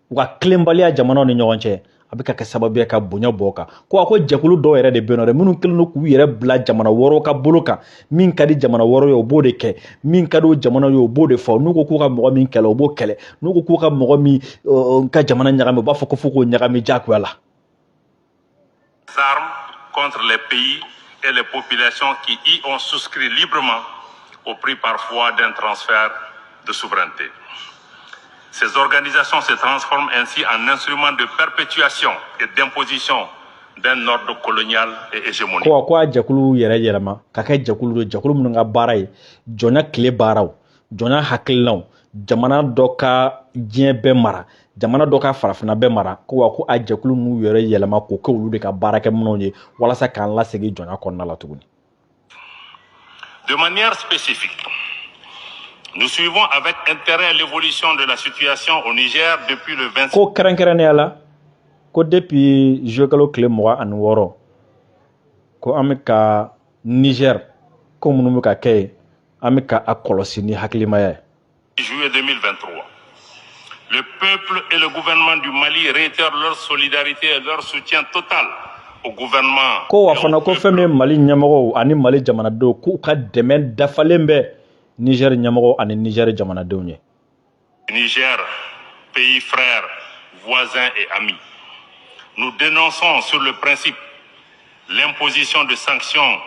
u ka tilenbaliya jamanaw ni ɲɔgɔn cɛ, a bɛ ka kɛ sababu ye ka bonya bɔ o kan. Ko a ko jɛkulu dɔw yɛrɛ de bɛ yen nɔ dɛ, minnu kɛlen don k'u yɛrɛ bila jamana wɛrɛw ka bolo kan. Min ka di jamana wɛrɛw ye, o b'o de kɛ. Min ka di o jamanaw ye, o b'o de fɔ. N'u ko k'u ka mɔgɔ min kɛlɛ, o b'o kɛlɛ. N'u ko k'u ka mɔgɔ min ka jamana ɲagami, u b'a fɔ ko fo k'o ɲagami diyagoya la. armes contre les pays et les populations qui y ont souscrit librement au prix parfois d'un transfert de souveraineté. Ces organisations se transforment ainsi en instruments de perpétuation et d'imposition d'un ordre colonial et hégémonique. Ko ko a jɛkulu yɛrɛ yɛlɛma ka kɛ jɛkulu don, jɛkulu minnu ka baara ye jɔnya tile baaraw, jɔnya hakilinaw, jamana dɔ ka diɲɛ bɛɛ mara, jamana dɔ ka farafinna bɛɛ mara. Ko wa ko a jɛkulu ninnu yɛrɛ yɛlɛma k'o kɛ olu de ka baarakɛminɛnw ye walasa k'an lasegin jɔnya kɔnɔna la tuguni. De manière spécifique, nous suivons avec intérêt l'évolution de la situation au Niger depuis le 26 Ko kɛrɛnkɛrɛnnenya la, ko depuis juillet kalo tile 26, ko an bɛ ka Niger ko minnu bɛ ka kɛ yen, an bɛ ka a kɔlɔsi ni hakilimaya ye. juillet 2023. Le peuple et le gouvernement du Mali réitèrent leur solidarité et leur soutien total au gouvernement. Ko wa fana ko fɛn min ye Mali ɲɛmɔgɔw ani Mali jamanadenw, k'u ka dɛmɛ dafalen bɛ Niger ɲɛmɔgɔw ani Niger jamanadenw ye. Niger, pays frère, voisin et ami. Nous dénonçons sur le principe l'imposition de sanctions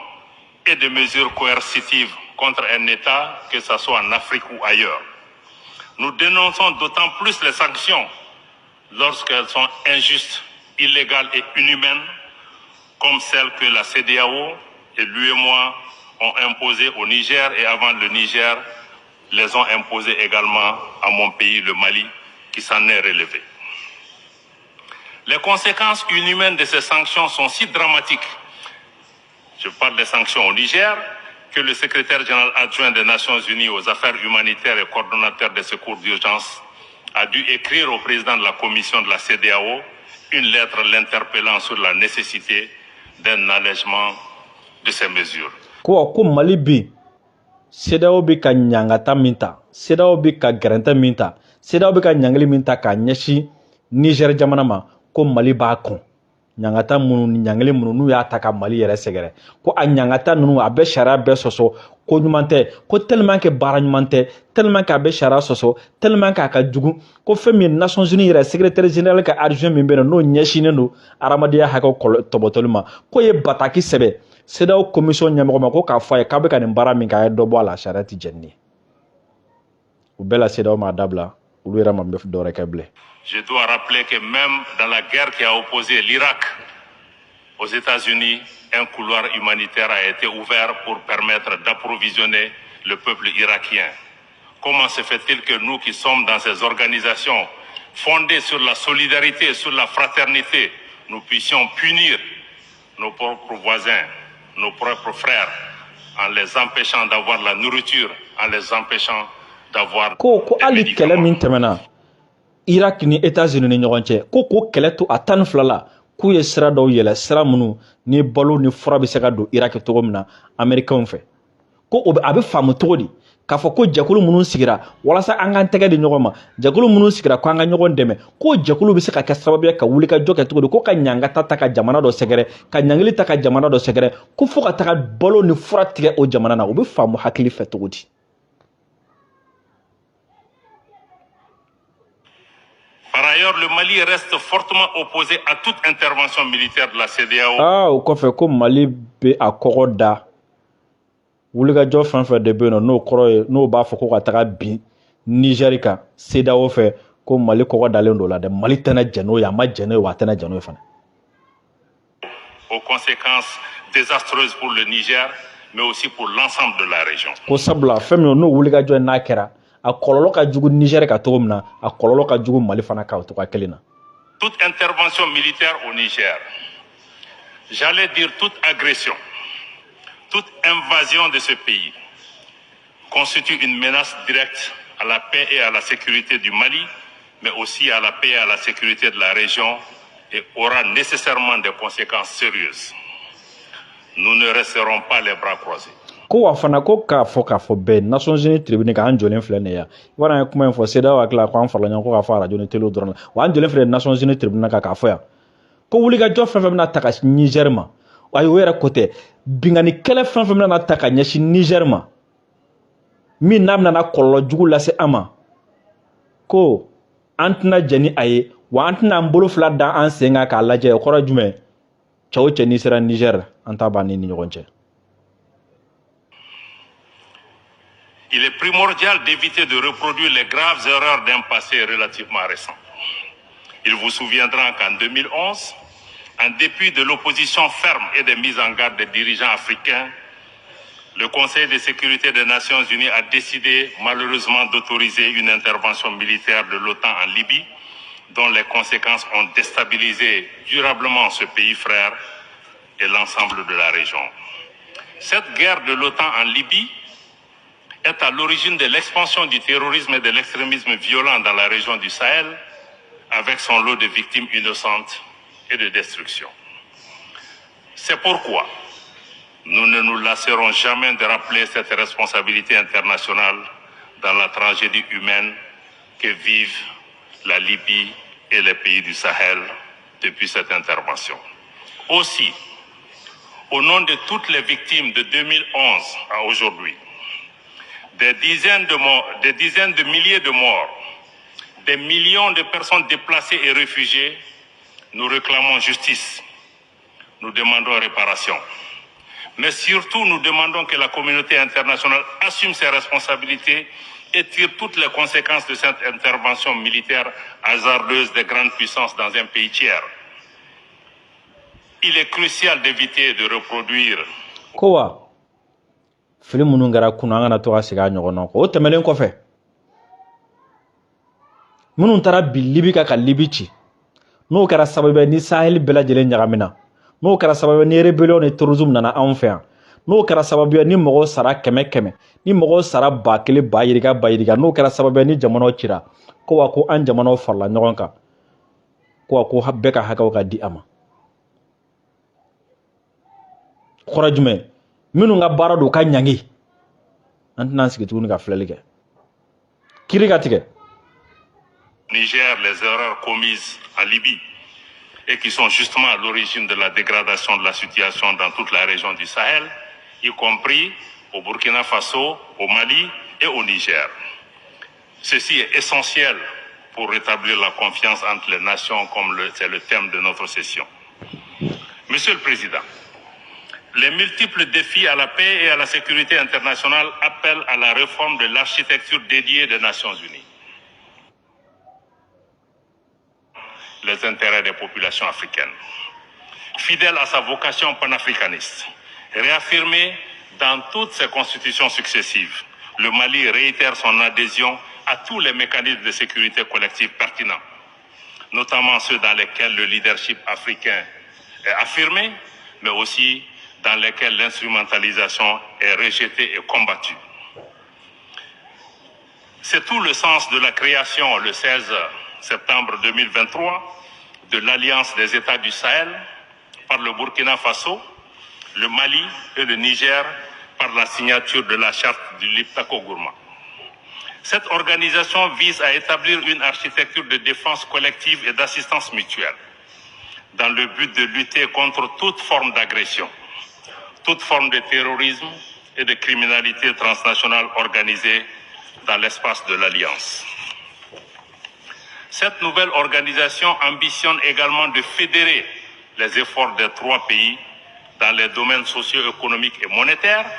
et de mesures coercitives contre un État, que ce soit en Afrique ou ailleurs. Nous dénonçons d'autant plus les sanctions lorsqu'elles sont injustes, illégales et inhumaines, comme celles que la CEDEAO et l'UEMOA ont imposées au Niger et avant le Niger, les ont imposées également à mon pays, le Mali, qui s'en est relevé. Les conséquences inhumaines de ces sanctions sont si dramatiques, je parle des sanctions au Niger, que le secrétaire général adjoint des Nations Unies aux affaires humanitaires et coordonnateur des secours d'urgence a dû écrire au président de la commission de la CEDEAO une lettre l'interpellant sur la nécessité d'un allègement de ces mesures. Ko ko Mali bi CEDEAO bɛ ka ɲangata min ta, CEDEAO bɛ ka gɛrɛntɛ min ta, CEDEAO bɛ ka ɲangili min ta k'a ɲɛsin Niger jamana ma, ko Mali b'a kɔn. Ɲangata minnu ni ɲangili minnu n'u y'a ta ka Mali yɛrɛ sɛgɛrɛ, ko a ɲangata ninnu a bɛ sariya bɛɛ sɔsɔ, ko ɲuman tɛ, ko tellement que baara ɲuman tɛ, tellement que a bɛ sariya sɔsɔ, tellement que a ka jugu, ko fɛn min ye Nations Unies yɛrɛ secrétaire général ka adjoint min bɛ yen nɔ, n'o ɲɛsinnen don adamadenya hakɛw tɔbɔtɔli ma, k'o ye bataki sɛbɛn CEDEAO commission ɲɛmɔgɔ ma, ko k'a fɔ a ye k'a bɛ ka nin baara min kɛ, a ye dɔ bɔ a la, sariya tɛ jɛn ni ye. O bɛɛ la CEDEAO m'a dabila, olu yɛrɛ ma bɛ dɔwɛrɛ kɛ bilen. Je dois rappeler que même dans la guerre qui a opposé l'Irak aux États-Unis, un couloir humanitaire a été ouvert pour permettre d'approvisionner le peuple irakien. Comment se fait-il que nous qui sommes dans ces organisations fondées sur la solidarité et sur la fraternité, nous puissions punir nos propres voisins, nos propres frères, en les empêchant d'avoir la nourriture, en les empêchant d'avoir Ko ko des hali kɛlɛ médicaments? min tɛmɛna Irak ni États-Unis ni ɲɔgɔn cɛ, ko k'o kɛlɛ to a 12 la, k'u ye sira dɔw yɛlɛ, sira minnu ni balo ni fura bɛ se ka don Irak cogo min na Américains fɛ. Ko o bɛ a bɛ faamu cogo di k'a fɔ ko jɛkulu minnu sigira walasa an k'an tɛgɛ di ɲɔgɔn ma, jɛkulu minnu sigira ko an ka ɲɔgɔn dɛmɛ, k'o jɛkulu bɛ se ka kɛ sababu ye ka wuli ka jɔ kɛ cogo di, ko ka ɲangata ta ka jamana dɔ sɛgɛrɛ, ka ɲangili ta ka jamana dɔ sɛgɛrɛ, ko fo ka taga balo ni fura tigɛ o jamana na, o bɛ faamu hakili fɛ cogo di? Par ailleurs, le Mali reste fortement opposé à toute intervention militaire de la CEDEAO Aa, o kɔfɛ ko Mali bɛ a kɔgɔ da wulikajɔ fɛn fɛn de bɛ yen nɔ, n'o kɔrɔ ye n'o b'a fɔ ko ka taga bin Nizɛri kan CEDEAO fɛ, ko Mali kɔgɔ dalen don o la dɛ, Mali tɛna jɛn n'o ye, a ma jɛn n'o ye, wa a tɛna jɛn n'o ye fana. aux conséquences désastreuses pour le Niger, mais aussi pour l'ensemble de la région. Ko sabula fɛn min n'o wulikajɔ ye n'a kɛra, a kɔlɔlɔ ka jugu Nizɛri ka cogo min na, a kɔlɔlɔ ka jugu Mali fana kan o cogoya kelen na. Toute intervention militaire au Niger, j'allais dire toute agression, toute invasion de ce pays constitue une menace directe à la paix et à la sécurité du Mali, mais aussi à la paix et à la sécurité de la région et aura nécessairement des conséquences sérieuses. Nous ne resterons pas les bras croisés. Ko wa fana ko k'a fɔ bɛɛ Nations Unies tribune kan, an jɔlen filɛ nin ye yan, i b'a dɔn an ye kuma in fɔ, CEDEAO hakili la ko an farala ɲɔgɔn ko k'a fɔ arajo ni télé dɔrɔn la, wa an jɔlen filɛ Nations Unies tribune kan k'a fɔ yan ko wulikajɔ fɛn fɛn bɛna ta ka Niger ma, ayi, o yɛrɛ ko tɛ, binkanni kɛlɛ fɛn fɛn bɛna ta ka ɲɛsin Niger ma, min n'a bɛna kɔlɔlɔ jugu lase an ma, ko an tɛna jɛn ni a ye, wa an tɛna an bolo fila da an sen kan k'a lajɛ. O kɔrɔ ye jumɛn? Cɛ o cɛ n'i sera Niger, an t'a ban ni ɲɔgɔn cɛ. Il est primordial d'éviter de reproduire les graves erreurs d'un passé relativement récent. Il vous souviendra qu'en 2011, En dépit de l'opposition ferme et des mises en garde des dirigeants africains, le Conseil de sécurité des Nations Unies a décidé malheureusement d'autoriser une intervention militaire de l'OTAN en Libye, dont les conséquences ont déstabilisé durablement ce pays frère et l'ensemble de la région. Cette guerre de l'OTAN en Libye est à l'origine de l'expansion du terrorisme et de l'extrémisme violent dans la région du Sahel, avec son lot de victimes innocentes et de destruction. C'est pourquoi nous ne nous lasserons jamais de rappeler cette responsabilité internationale dans la tragédie humaine que vivent la Libye et les pays du Sahel depuis cette intervention. Aussi, au nom de toutes les victimes de 2011 à aujourd'hui, des dizaines de morts, des dizaines de milliers de morts, des millions de personnes déplacées et réfugiées, nous réclamons justice, nous demandons réparation. Mais surtout, nous demandons que la communauté internationale assume ses responsabilités et tire toutes les conséquences de cette intervention militaire hasardeuse des grandes puissances dans un pays tiers. Il est crucial d'éviter de reproduire. Ko wa fili minnu kɛra kunun, an kana to ka segin a ɲɔgɔn na kɔ. O tɛmɛnen kɔfɛ, minnu taara bi Libi kan ka Libi ci, n'o kɛra sababu ye ni Sahel bɛɛ lajɛlen ɲagamina, n'o kɛra sababu ye ni rébellion ni terrorisme nana anw fɛ yan, n'o kɛra sababu ye ni mɔgɔw sara kɛmɛ kɛmɛ, ni mɔgɔw sara 1000, ba yirika ba yirika, n'o kɛra sababu ye ni jamanaw cira, ko wa ko an jamanaw farala ɲɔgɔn kan, ko wa ko bɛɛ ka hakɛw ka di a ma. Kɔrɔ jumɛn? Minnu ka baara don, ka ɲangi, an tɛna sigi tuguni ka filɛli kɛ, kiri ka tigɛ. Niger, les erreurs commises en Libye et qui sont justement à l'origine de la dégradation de la situation dans toute la région du Sahel, y compris au Burkina Faso, au Mali et au Niger. Ceci est essentiel pour rétablir la confiance entre les nations, comme c'est le thème de notre session. Monsieur le Président, les multiples défis à la paix et à la sécurité internationale appellent à la réforme de l'architecture dédiée des Nations Unies. Les intérêts des populations africaines. Fidèle à sa vocation panafricaniste, réaffirmée dans toutes ses constitutions successives, le Mali réitère son adhésion à tous les mécanismes de sécurité collective pertinents, notamment ceux dans lesquels le leadership africain est affirmé, mais aussi dans lesquels l'instrumentalisation est rejetée et combattue. C'est tout le sens de la création, le 16 septembre 2023, de l'Alliance des États du Sahel par le Burkina Faso, le Mali et le Niger par la signature de la charte du Liptako-Gourma. Cette organisation vise à établir une architecture de défense collective et d'assistance mutuelle dans le but de lutter contre toute forme d'agression, toute forme de terrorisme et de criminalité transnationale organisée dans l'espace de l'Alliance. Cette nouvelle organisation ambitionne également de fédérer les efforts des trois pays dans les domaines socio-économiques et monétaires,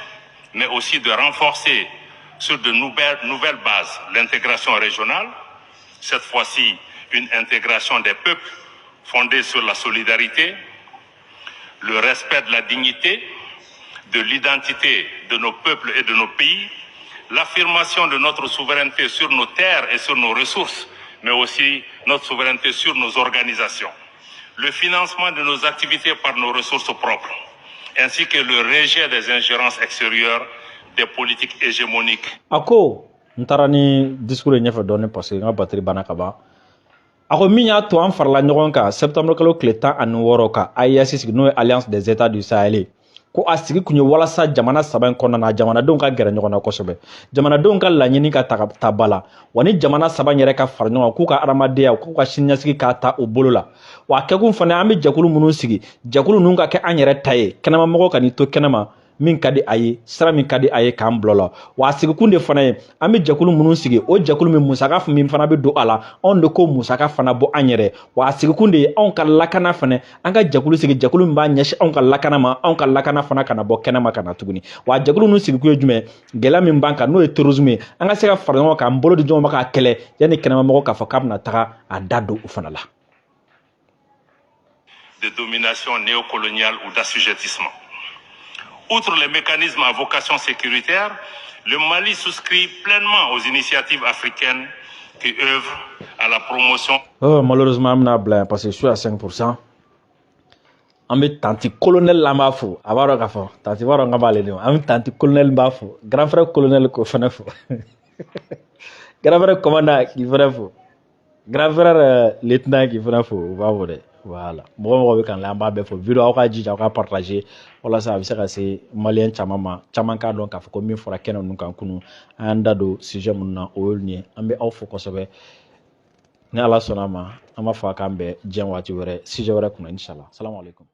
mais aussi de renforcer sur de nouvelles bases l'intégration régionale, cette fois-ci une intégration des peuples fondée sur la solidarité, le respect de la dignité, de l'identité de nos peuples et de nos pays, l'affirmation de notre souveraineté sur nos terres et sur nos ressources, mais aussi notre souveraineté sur nos organisations, le financement de nos activités par nos ressources propres, ainsi que le rejet des ingérences extérieures, des politiques hégémoniques. A ko n taara ni discours ye ɲɛfɛ dɔɔni parce que n ka batterie banna ka ban. A ko min y'a to an farala ɲɔgɔn kan septembre kalo tile 16 ka AES sigi, n'o ye Alliance des États du Sahel ye, ko a sigi kun ye walasa jamana saba in kɔnɔna na, jamanadenw ka gɛrɛ ɲɔgɔn na kosɛbɛ, jamanadenw ka laɲini ka ta ba la, wa ni jamana saba in yɛrɛ ka fara ɲɔgɔn kan, k'u ka adamadenya, k'u ka siniɲɛsigi k'a ta o bolo la. Wa a kɛkun fana, an bɛ jɛkulu minnu sigi, jɛkulu ninnu ka kɛ an yɛrɛ ta ye, kɛnɛmamɔgɔw ka n'i to kɛnɛma, min ka di a ye, sira min ka di a ye, k'an bila la. Wa a sigikun de fana ye, an bɛ jɛkulu minnu sigi, o jɛkulu min musaka min fana bɛ don a la, anw de ko musaka fana bɔ an yɛrɛ. Wa a sigikun de ye anw ka lakana fana, an ka jɛkulu sigi, jɛkulu min b'a ɲɛsin anw ka lakana ma, anw ka lakana fana kana bɔ kɛnɛma ka na tuguni. Wa a jɛkulu ninnu sigikun ye jumɛn? Gɛlɛya min b'an kan, n'o ye terrorisme ye, an ka se ka fara ɲɔgɔn kan, k'an bolo di ɲɔgɔn ma k'a kɛlɛ, yanni kɛnɛmamɔgɔ k'a fɔ k'a bɛna taga a da don o fana la. de domination néocoloniale ou d'assujettissement. Outre les mécanismes à vocation sécuritaire, le Mali souscrit pleinement aux initiatives africaines qui œuvrent à la promotion. Oh, malheureusement, an bɛna bila yan parce que je suis à 5%. An bɛ tantie colonel la, an b'a fo. A b'a dɔn k'a fɔ tantie b'a dɔn k'an b'ale de ma. An bɛ tantie colonel b'a fo, grand frère colonel k'o fana fo, grand frère commandant k'i fana fo, grand frère lieutenant k'i fana fo. U b'a fɔ dɛ. Voilà, mɔgɔ mɔgɔ bɛ kan la, an b'a bɛɛ fo. Vidéo, aw ka jija aw ka partager walasa a bɛ se ka se malien caman ma, caman k'a dɔn k'a fɔ ko min fɔra kɛnɛ ninnu kan kunun, an y'an da don sujet minnu na, o y'olu ye. An bɛ aw fo kosɛbɛ. Ni Ala sɔnna a ma, an b'a fɔ a k'an bɛn diɲɛ waati wɛrɛ, sujet wɛrɛ kunna, inshallah. Salamu alaikum.